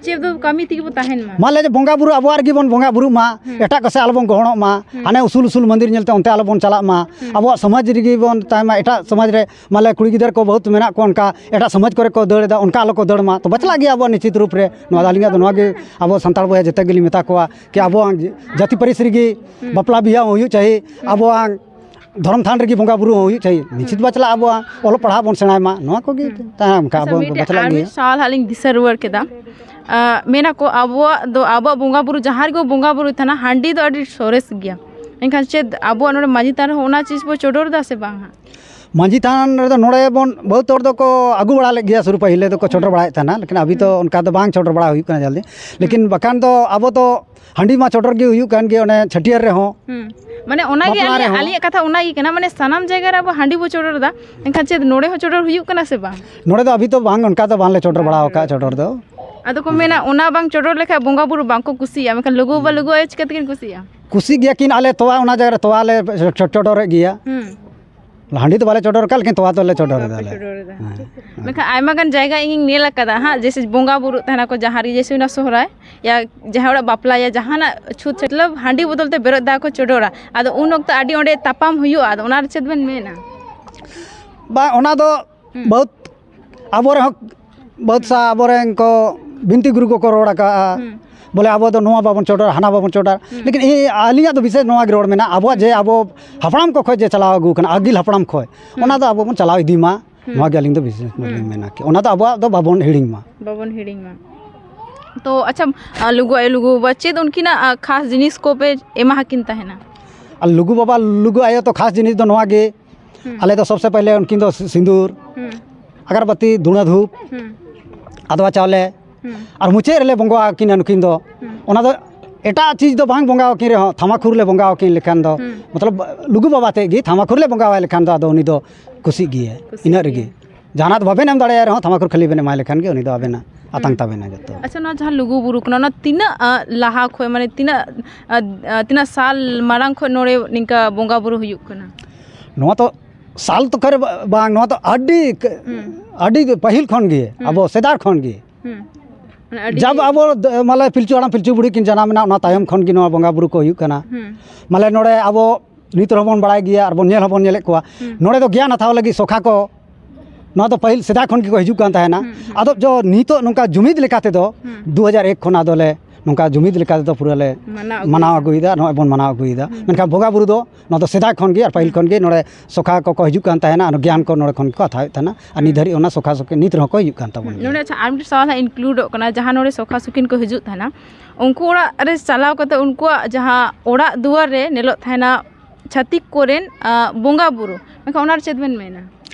ᱪᱮᱫ ᱫᱚ ᱠᱟᱹᱢᱤ ᱛᱮᱜᱮ ᱵᱚ ᱛᱟᱦᱮᱱ ᱢᱟ᱾ ᱢᱟ ᱞᱟᱹᱭ ᱡᱮ ᱵᱚᱸᱜᱟ ᱵᱩᱨᱩ ᱟᱵᱚᱣᱟᱜ ᱨᱮᱜᱮ ᱵᱚᱱ ᱵᱚᱸᱜᱟ ᱵᱩᱨᱩᱜ ᱢᱟ, ᱦᱩᱸ᱾ ᱮᱴᱟᱜ ᱠᱚ ᱥᱮᱫ ᱟᱞᱚ ᱵᱚᱱ ᱜᱚᱦᱚᱲᱚᱜ ᱢᱟ, ᱦᱩᱸ᱾ ᱦᱟᱱᱮ ᱩᱥᱩᱞ ᱩᱥᱩᱞ ᱢᱚᱱᱫᱤᱨ ᱧᱮᱞᱛᱮ ᱚᱱᱛᱮ ᱟᱞᱚ ᱵᱚᱱ ᱪᱟᱞᱟᱜ ᱢᱟ, ᱦᱩᱸ᱾ ᱟᱵᱚᱣᱟᱜ ᱥᱚᱢᱟᱡᱽ ᱨᱮᱜᱮ ᱵᱚᱱ ᱛᱟᱦᱮᱱ ᱢᱟ, ᱮᱴᱟᱜ ᱥᱚᱢᱟᱡᱽ ᱨᱮ ᱢᱟᱱᱮ ᱠᱩᱲᱤ ᱜᱤᱫᱟᱹᱨ ᱠᱚ ᱵᱚᱦᱩᱛ ᱢᱮᱱᱟᱜ ᱠᱚᱣᱟ, ᱚᱱᱠᱟ ᱮᱴᱟᱜ ᱥᱚᱢᱟᱡᱽ ᱠᱚᱨᱮ ᱠᱚ ᱫᱟᱹᱲ ᱮᱫᱟ, ᱚᱱᱠᱟ ᱟᱞᱚ ᱠᱚ ᱫᱟᱹᱲ ᱢᱟ᱾ ᱛᱚ ᱵᱟᱪᱞᱟᱜ ᱜᱮᱭᱟ ᱟᱵᱚᱣᱟᱜ ᱱᱤᱥᱪᱤᱛ ᱨᱩᱯ ᱨᱮ᱾ ᱱᱚᱣᱟ ᱫᱚ ᱟᱹᱞᱤᱧᱟᱜ ᱫᱚ ᱱᱚᱣᱟ ᱜᱮ ᱟᱵᱚ ᱥᱟᱱᱛᱟᱲ ᱵᱚᱭᱦᱟ ᱡᱮᱛᱮ ᱜᱮᱞᱤᱧ ᱢᱮᱛᱟ ᱠᱚᱣᱟ ᱠᱤ ᱟᱵᱚᱣᱟᱜ ᱡᱟᱹᱛᱤ ᱯᱟᱹᱨᱤᱥ ᱨᱮᱜᱮ ᱦᱩᱸ᱾ ᱵᱟᱯᱞᱟ ᱵᱤᱦᱟᱹ ᱦᱚᱸ ᱦᱩᱭᱩᱜ ᱪᱟᱹᱦᱤ, ᱦᱩᱸ᱾ ᱟᱵᱚᱣᱟᱜ ᱫᱷᱚᱨᱚᱢ ᱛᱷᱟᱱ ᱨᱮᱜᱮ ᱵᱚᱸᱜᱟ ᱵᱩᱨᱩ ᱦᱚᱸ ᱦᱩᱭᱩᱜ ᱪᱟᱹᱦᱤ᱾ ᱱᱤᱥᱪᱤᱛ ᱦᱩᱸ᱾ ᱵᱟᱪᱞᱟᱜ ᱟᱵᱚᱣᱟᱜ ᱚᱞᱚᱜ ᱯᱟᱲᱦᱟᱜ ᱵᱚᱱ ᱥᱮᱬᱟᱭ ᱢᱟ, ᱱᱚᱣᱟ ᱠᱚᱜᱮ ᱦᱩᱸ᱾ ᱛᱟᱦᱮᱸ ᱚᱱᱠᱟ ᱟᱪᱪᱷᱟ, ᱟᱵᱚ ᱢᱤᱫᱴᱮᱡ ᱵᱟᱪᱞᱟᱜ ᱟᱨ ᱜᱮᱭᱟ᱾ ᱢᱤᱫ ᱥᱟᱞ ᱦᱟᱸᱜ ᱞᱤᱧ ᱫᱤᱥᱟᱹ ᱨᱩᱣᱟᱹᱲ ᱠᱮᱫᱟ᱾ ᱟᱸ, ᱢᱮᱱᱟᱠᱚ ᱟᱵᱚᱣᱟᱜ ᱫᱚ, ᱟᱵᱚᱣᱟᱜ ᱵᱚᱸᱜᱟ ᱵᱩᱨᱩ ᱡᱟᱦᱟᱸ ᱨᱮᱜᱮ ᱵᱚᱸᱜᱟ ᱵᱩᱨᱩ ᱛᱟᱦᱮᱱᱟ, ᱦᱟᱺᱰᱤ ᱫᱚ ᱟᱹᱰᱤ ᱥᱚᱨᱮᱥ ᱜᱮᱭᱟ᱾ ᱮᱱᱠᱷᱟᱱ ᱪᱮᱫ ᱟᱵᱚᱣᱟᱜ ᱱᱚᱰᱮ ᱢᱟᱺᱡᱷᱤ ᱛᱷᱟᱱ ᱨᱮᱦᱚᱸ ᱚᱱᱟ ᱪᱤᱡᱽ ᱵᱚ ᱪᱚᱰᱚᱨ ᱮᱫᱟ ᱥᱮ ᱵᱟᱝ ᱦᱟᱸᱜ? ᱢᱟᱺᱡᱷᱤ ᱛᱷᱟᱱ ᱨᱮᱫᱚ ᱱᱚᱰᱮ ᱵᱚᱱ ᱵᱚᱦᱩᱛ ᱦᱚᱲ ᱫᱚᱠᱚ ᱟᱹᱜᱩ ᱵᱟᱲᱟ ᱞᱮᱫ ᱜᱮᱭᱟ, ᱥᱩᱨᱩ ᱯᱟᱹᱦᱤᱞ ᱫᱚᱠᱚ ᱪᱚᱰᱚᱨ ᱦᱩᱸ᱾ ᱵᱟᱲᱟᱭᱮᱫ ᱛᱟᱦᱮᱱᱟ, ᱞᱮᱠᱤᱱ ᱟᱵᱤ ᱛᱚ ᱦᱩᱸ᱾ ᱚᱱᱠᱟ ᱫᱚ ᱵᱟᱝ ᱪᱚᱰᱚᱨ ᱵᱟᱲᱟ ᱦᱩᱭᱩᱜ ᱠᱟᱱᱟ ᱡᱚᱞᱫᱤ᱾ ᱞᱮᱠᱤᱱ ᱦᱩᱸ᱾ ᱵᱟᱠᱷᱟᱱ ᱫᱚ ᱟᱵᱚ ᱫᱚ ᱦᱟᱺᱰᱤ ᱢᱟ ᱪᱚᱰᱚᱨ ᱜᱮ ᱦᱩᱭᱩᱜ ᱠᱟᱱ ᱜᱮ, ᱚᱱᱮ ᱪᱷᱟᱹᱴᱭᱟᱹᱨ ᱨᱮᱦᱚᱸ, ᱦᱩᱸ᱾ ᱢᱟᱱᱮ ᱚᱱᱟᱜᱮ ᱵᱟᱯᱞᱟ ᱟᱹᱞᱤᱧᱟᱜ, ᱨᱮᱦᱚᱸ᱾ ᱟᱹᱞᱤᱧᱟᱜ ᱠᱟᱛᱷᱟ ᱚᱱᱟᱜᱮ ᱠᱟᱱᱟ, ᱢᱟᱱᱮ ᱥᱟᱱᱟᱢ ᱡᱟᱭᱜᱟ ᱨᱮ ᱟᱵᱚ ᱦᱟᱺᱰᱤ ᱵᱚ ᱪᱚᱰᱚᱨ ᱮᱫᱟ, ᱮᱱᱠᱷᱟᱱ ᱪᱮᱫ ᱱᱚᱰᱮ ᱦᱚᱸ ᱪᱚᱰᱚᱨ ᱦᱩᱭᱩᱜ ᱠᱟᱱᱟ ᱥᱮ ᱵᱟᱝ? ᱱᱚᱰᱮ ᱫᱚ ᱟᱵᱤ ᱛᱚ ᱵᱟᱝ, ᱚᱱᱠᱟ ᱫᱚ ᱵᱟᱝᱞᱮ ᱪᱚᱰᱚᱨ ᱵᱟᱲᱟ ᱟᱠᱟᱫ ᱪᱚᱰᱚᱨ ᱫᱚ᱾ ᱟᱫᱚ ᱠᱚ ᱢᱮᱱᱟ ᱚᱱᱟ ᱵᱟᱝ ᱪᱚᱰᱚᱨ ᱞᱮᱠᱷᱟᱡ ᱵᱚᱸᱜᱟ ᱵᱩᱨᱩ ᱵᱟᱝ ᱠᱚ ᱠᱩᱥᱤᱭᱟᱜᱼᱟ, ᱢᱮᱱᱠᱷᱟᱱ ᱞᱩᱜᱩ ᱵᱟᱵᱟ ᱦᱩᱸ᱾ ᱞᱩᱜᱩ ᱟᱭᱳ ᱪᱤᱠᱟᱹ ᱛᱮᱠᱤᱱ ᱠᱩᱥᱤᱭᱟᱜᱼᱟ? ᱠᱩᱥᱤ ᱜᱮᱭᱟ ᱠᱤᱱ, ᱟᱞᱮ ᱛᱚᱣᱟ ᱚᱱᱟ ᱡᱟᱭᱜᱟ ᱨᱮ ᱛᱚᱣᱟ ᱞᱮ ᱪᱚ-, ᱪᱚᱰᱚᱨᱮᱫ ᱜᱮᱭᱟ᱾ ᱦᱩᱸ᱾ ᱦᱟᱺᱰᱤ ᱫᱚ ᱵᱟᱞᱮ ᱪᱚᱰᱚᱨ ᱟᱠᱟᱫ, ᱞᱮᱠᱤᱱ ᱛᱚᱣᱟ ᱫᱚᱞᱮ ᱪᱚᱰᱚᱨ ᱛᱚᱣᱟ ᱮᱫᱟ ᱯᱮ ᱟᱞᱮ᱾ ᱪᱚᱰᱚᱨ ᱮᱫᱟ᱾ ᱦᱮᱸ, ᱦᱮᱸ᱾ ᱢᱮᱱᱠᱷᱟᱱ ᱟᱭᱢᱟ ᱜᱟᱱ ᱡᱟᱭᱜᱟ ᱤᱧᱤᱧ ᱧᱮᱞ ᱟᱠᱟᱫᱟ ᱦᱟᱸᱜ, ᱡᱮᱭᱥᱮ ᱵᱚᱸᱜᱟ ᱵᱩᱨᱩᱜ ᱛᱟᱦᱮᱱᱟ ᱠᱚ ᱡᱟᱦᱟᱸ ᱨᱮ, ᱡᱮᱭᱥᱮ ᱚᱱᱟ ᱥᱚᱦᱨᱟᱭ, ᱭᱟ ᱡᱟᱦᱟᱸ ᱚᱲᱟᱜ ᱵᱟᱯᱞᱟ, ᱭᱟ ᱡᱟᱦᱟᱱᱟᱜ ᱪᱷᱩᱛ ᱪᱷᱟᱹᱴᱞᱟᱹ, ᱦᱟᱺᱰᱤ ᱵᱚᱫᱚᱞ ᱛᱮ ᱵᱮᱨᱮᱫ ᱫᱟᱜ ᱠᱚ ᱪᱚᱰᱚᱨᱟ᱾ ᱟᱫᱚ ᱩᱱ ᱚᱠᱛᱚ ᱟᱹᱰᱤ ᱚᱸᱰᱮ ᱛᱟᱯᱟᱢ ᱦᱩᱭᱩᱜᱼᱟ, ᱟᱫᱚ ᱚᱱᱟ ᱨᱮ ᱪᱮᱫ ᱵᱮᱱ ᱢᱮᱱᱟ? ᱵᱟᱝ, ᱚᱱᱟ ᱫᱚ ᱦᱩᱸ᱾ ᱵᱚᱦᱩᱛ ᱟᱵᱚ ᱨᱮᱦᱚᱸ ᱵᱚᱦᱩᱛ ᱥᱟ ᱟᱵᱚᱨᱮᱱ ᱠᱚ ᱵᱤᱱᱛᱤ ᱜᱩᱨᱩ ᱠᱚᱠᱚ ᱨᱚᱲ ᱟᱠᱟᱜᱼᱟ, ᱦᱩᱸ᱾ ᱵᱚᱞᱮ ᱟᱵᱚ ᱫᱚ ᱱᱚᱣᱟ ᱵᱟᱵᱚᱱ ᱪᱚᱰᱚᱨᱟ, ᱦᱟᱱᱟ ᱵᱟᱵᱚᱱ ᱪᱚᱰᱚᱨᱟ᱾ ᱦᱩᱸ᱾ ᱞᱮᱠᱤᱱ ᱤᱧ, ᱟᱹᱞᱤᱧᱟᱜ ᱫᱚ ᱵᱤᱥᱮᱥ ᱱᱚᱣᱟ ᱜᱮ ᱨᱚᱲ ᱢᱮᱱᱟᱜᱼᱟ, ᱟᱵᱚᱣᱟᱜ ᱦᱩᱸ᱾ ᱡᱮ ᱟᱵᱚ ᱦᱟᱯᱲᱟᱢ ᱠᱚ ᱠᱷᱚᱱ ᱡᱮ ᱪᱟᱞᱟᱣ ᱟᱹᱜᱩ ᱠᱟᱱᱟ, ᱟᱹᱜᱤᱞ ᱦᱟᱯᱲᱟᱢ ᱠᱷᱚᱱ, ᱦᱩᱸ᱾ ᱚᱱᱟ ᱫᱚ ᱟᱵᱚ ᱵᱚᱱ ᱪᱟᱞᱟᱣ ᱤᱫᱤ ᱢᱟ, ᱦᱩᱸ᱾ ᱱᱚᱣᱟ ᱜᱮ ᱟᱹᱞᱤᱧ ᱫᱚ ᱵᱤᱥᱮᱥ ᱦᱩᱸ᱾ ᱞᱤᱧ ᱢᱮᱱᱟ ᱠᱤ ᱚᱱᱟ ᱫᱚ ᱟᱵᱚᱣᱟᱜ ᱫᱚ ᱵᱟᱵᱚᱱ ᱦᱤᱲᱤᱧ ᱢᱟ᱾ ᱵᱟᱵᱚᱱ ᱦᱤᱲᱤᱧ ᱢᱟ᱾ ᱛᱚ ᱟᱪᱪᱷᱟ, ᱟ, ᱞᱩᱜᱩ ᱟᱭᱳ, ᱞᱩᱜᱩ ᱵᱟᱵᱟ, ᱪᱮᱫ ᱩᱱᱠᱤᱱᱟᱜ, ᱟ, ᱠᱷᱟᱥ ᱡᱤᱱᱤᱥ ᱠᱚᱯᱮ ᱮᱢᱟ ᱟᱹᱠᱤᱱ ᱛᱟᱦᱮᱱᱟ? ᱟᱨ ᱞᱩᱜᱩ ᱵᱟᱵᱟ, ᱞᱩᱜᱩ ᱟᱭᱳ ᱛᱚ ᱠᱷᱟᱥ ᱡᱤᱱᱤᱥ ᱫᱚ ᱱᱚᱣᱟ ᱜᱮ, ᱦᱩᱸ᱾ ᱟᱞᱮ ᱫᱚ ᱥᱚᱵᱥᱮ ᱯᱟᱦᱞᱮ ᱩᱱᱠᱤᱱ ᱫᱚ ᱥᱤ-, ᱥᱤᱸᱫᱩᱨ, ᱦᱩᱸ᱾ ᱟᱜᱟᱨᱵᱟᱹᱛᱤ, ᱫᱷᱩᱬᱟᱹ ᱫᱷᱩᱯ, ᱦᱩᱸ᱾ ᱟᱫᱽᱣᱟ ᱪᱟᱣᱞᱮ, ᱦᱩᱸ᱾ ᱟᱨ ᱢᱩᱪᱟᱹᱫ ᱨᱮᱞᱮ ᱵᱚᱸᱜᱟ ᱟᱹᱠᱤᱱᱟ ᱱᱩᱠᱤᱱ ᱫᱚ᱾ ᱦᱩᱸ᱾ ᱚᱱᱟ ᱫᱚ ᱮᱴᱟᱜ ᱪᱤᱡᱽ ᱫᱚ ᱵᱟᱝ ᱵᱚᱸᱜᱟ ᱟᱹᱠᱤᱱ ᱨᱮᱦᱚᱸ, ᱛᱷᱟᱢᱟᱠᱷᱩᱨ ᱞᱮ ᱵᱚᱸᱜᱟ ᱟᱹᱠᱤᱱ ᱞᱮᱠᱷᱟᱱ ᱫᱚ, ᱦᱩᱸ᱾ ᱢᱚᱛᱞᱚᱵ ᱞᱩᱜᱩ ᱵᱟᱵᱟ ᱛᱮᱫ ᱜᱮ ᱛᱷᱟᱢᱟᱠᱷᱩᱨ ᱞᱮ ᱵᱚᱸᱜᱟ ᱟᱭ ᱞᱮᱠᱷᱟᱱ ᱫᱚ ᱟᱫᱚ ᱩᱱᱤ ᱫᱚ ᱠᱩᱥᱤᱜ ᱜᱮᱭᱟᱭ᱾ ᱠᱩᱥᱤᱜ ᱤᱱᱟᱹᱜ ᱨᱮᱜᱮ᱾ ᱜᱮᱭᱟᱭ᱾ ᱡᱟᱦᱟᱱᱟᱜ ᱫᱚ ᱵᱟᱵᱮᱱ ᱮᱢ ᱫᱟᱲᱮᱭᱟᱭ ᱨᱮᱦᱚᱸ, ᱛᱷᱟᱢᱟᱠᱷᱩᱨ ᱠᱷᱟᱹᱞᱤ ᱵᱮᱱ ᱮᱢᱟᱭ ᱞᱮᱠᱷᱟᱱ ᱜᱮ ᱩᱱᱤ ᱫᱚ ᱟᱵᱮᱱᱟᱜ ᱟᱛᱟᱝ ᱦᱩᱸ᱾ ᱛᱟᱵᱮᱱᱟ ᱡᱚᱛᱚ᱾ ᱟᱪᱪᱷᱟ, ᱱᱚᱣᱟ ᱡᱟᱦᱟᱸ ᱞᱩᱜᱩ ᱵᱩᱨᱩ ᱠᱟᱱᱟ, ᱚᱱᱟ ᱛᱤᱱᱟᱹᱜ, ᱟ, ᱞᱟᱦᱟ ᱠᱷᱚᱱ, ᱢᱟᱱᱮ ᱛᱤᱱᱟᱹᱜ, ᱟ, ᱟ, ᱛᱤᱱᱟᱹᱜ ᱥᱟᱞ ᱢᱟᱲᱟᱝ ᱠᱷᱚᱱ ᱱᱚᱰᱮ ᱱᱤᱝᱠᱟ ᱵᱚᱸᱜᱟ ᱵᱩᱨᱩ ᱦᱩᱭᱩᱜ ᱠᱟᱱᱟ? ᱱᱚᱣᱟ ᱛᱚ ᱥᱟᱞ ᱛᱚ ᱠᱷᱟᱨ ᱵᱟ-, ᱵᱟᱝ, ᱱᱚᱣᱟ ᱛᱚ ᱟᱹᱰᱤ ᱠ-, ᱦᱩᱸ᱾ ᱟᱹᱰᱤ ᱯᱟᱹᱦᱤᱞ ᱠᱷᱚᱱ ᱜᱮ, ᱦᱩᱸ᱾ ᱟᱵᱚ ᱥᱮᱫᱟᱭ ᱠᱷᱚᱱ ᱜᱮ᱾ ᱦᱩᱸ᱾ ᱡᱟᱵ ᱟᱵᱚ ᱫᱚ, ᱢᱟᱞᱮ ᱯᱤᱞᱪᱩ ᱦᱟᱲᱟᱢ ᱯᱤᱞᱪᱩ ᱵᱩᱲᱦᱤ ᱠᱤᱱ ᱡᱟᱱᱟᱢ ᱮᱱᱟ, ᱚᱱᱟ ᱛᱟᱭᱚᱢ ᱠᱷᱚᱱ ᱜᱮ ᱱᱚᱣᱟ ᱵᱚᱸᱜᱟ ᱵᱩᱨᱩ ᱠᱚ ᱦᱩᱭᱩᱜ ᱠᱟᱱᱟ᱾ ᱦᱩᱸ᱾ ᱢᱟᱞᱮ ᱱᱚᱰᱮ ᱟᱵᱚ ᱱᱤᱛ ᱨᱮᱦᱚᱸ ᱵᱚᱱ ᱵᱟᱲᱟᱭ ᱜᱮᱭᱟ ᱟᱨ ᱵᱚᱱ ᱧᱮᱞ ᱦᱚᱸᱵᱚᱱ ᱧᱮᱞᱮᱫ ᱠᱚᱣᱟ᱾ ᱦᱩᱸ᱾ ᱱᱚᱰᱮ ᱫᱚ ᱜᱮᱭᱟᱱ ᱦᱟᱛᱟᱣ ᱞᱟᱹᱜᱤᱫ ᱥᱚᱠᱷᱟ ᱠᱚ, ᱱᱚᱣᱟ ᱫᱚ ᱯᱟᱹᱦᱤᱞ ᱥᱮᱫᱟᱭ ᱠᱷᱚᱱ ᱜᱮᱠᱚ ᱦᱤᱡᱩᱜ ᱠᱟᱱ ᱛᱟᱦᱮᱱᱟ᱾ ᱦᱩᱸ, ᱦᱩᱸ᱾ ᱟᱫᱚ ᱡᱚ ᱱᱤᱛᱚᱜ ᱱᱚᱝᱠᱟ ᱡᱩᱢᱤᱫ ᱞᱮᱠᱟ ᱛᱮᱫᱚ ᱦᱩᱸ᱾ ᱫᱩ ᱦᱟᱡᱟᱨ ᱮᱠ ᱠᱷᱚᱱ ᱟᱫᱚᱞᱮ ᱱᱚᱝᱠᱟ ᱡᱩᱢᱤᱫ ᱞᱮᱠᱟ ᱛᱮᱫᱚ ᱯᱩᱨᱟᱹ ᱞᱮ ᱢᱟᱱᱟᱣ ᱟᱹᱜᱩᱭᱮᱫᱟ᱾ ᱢᱟᱱᱟᱣ ᱟᱹᱜᱩᱭᱮᱫᱟ, ᱱᱚᱜᱼᱚᱭ ᱵᱚᱱ ᱢᱟᱱᱟᱣ ᱟᱹᱜᱩᱭᱮᱫᱟ᱾ ᱦᱩᱸ᱾ ᱢᱮᱱᱠᱷᱟᱱ ᱵᱚᱸᱜᱟ ᱵᱩᱨᱩ ᱫᱚ ᱱᱚᱣᱟ ᱫᱚ ᱥᱮᱫᱟᱭ ᱠᱷᱚᱱ ᱜᱮ ᱟᱨ ᱯᱟᱹᱦᱤᱞ ᱦᱩᱸ᱾ ᱠᱷᱚᱱ ᱜᱮ ᱱᱚᱰᱮ ᱥᱚᱠᱷᱟ ᱠᱚᱠᱚ ᱦᱤᱡᱩᱜ ᱠᱟᱱ ᱛᱟᱦᱮᱱᱟ, ᱟᱨ ᱜᱮᱭᱟᱱ ᱠᱚ ᱱᱚᱰᱮ ᱠᱷᱚᱱ ᱜᱮᱠᱚ ᱦᱟᱛᱟᱣᱮᱫ ᱛᱟᱦᱮᱱᱟ, ᱟᱨ ᱱᱤᱛ ᱦᱩᱸ᱾ ᱫᱷᱟᱹᱨᱤᱡ ᱚᱱᱟ ᱥᱚᱠᱷᱟ ᱥᱚᱠᱷᱤ ᱱᱤᱛ ᱨᱮᱦᱚᱸ ᱠᱚ ᱦᱤᱡᱩᱜ ᱠᱟᱱ ᱛᱟᱵᱚᱱ ᱜᱮᱭᱟ᱾ ᱱᱚᱰᱮ ᱟᱪᱪᱷᱟ, ᱟᱨ ᱢᱤᱫᱴᱤᱡ ᱥᱟᱣᱟᱞ ᱦᱟᱸᱜ ᱤᱱᱠᱞᱩᱰᱚᱜ ᱠᱟᱱᱟ, ᱡᱟᱦᱟᱸ ᱱᱚᱰᱮ ᱥᱚᱠᱷᱟ ᱥᱚᱠᱷᱤᱱ ᱠᱚ ᱦᱤᱡᱩᱜ ᱛᱟᱦᱮᱱᱟ, ᱩᱱᱠᱩ ᱚᱲᱟᱜ ᱨᱮ ᱪᱟᱞᱟᱣ ᱠᱟᱛᱮ ᱩᱱᱠᱩᱣᱟᱜ ᱡᱟᱦᱟᱸ ᱚᱲᱟᱜ ᱫᱩᱣᱟᱹᱨ ᱨᱮ ᱧᱮᱞᱚᱜ ᱛᱟᱦᱮᱱᱟ ᱪᱷᱟᱹᱛᱤᱠ ᱠᱚᱨᱮᱱ, ᱟ, ᱵᱚᱸᱜᱟ ᱵᱩᱨᱩ, ᱢᱮᱱᱠᱷᱟᱱ ᱚᱱᱟ ᱨᱮ ᱪᱮᱫ ᱵᱮᱱ ᱢᱮᱱᱟ?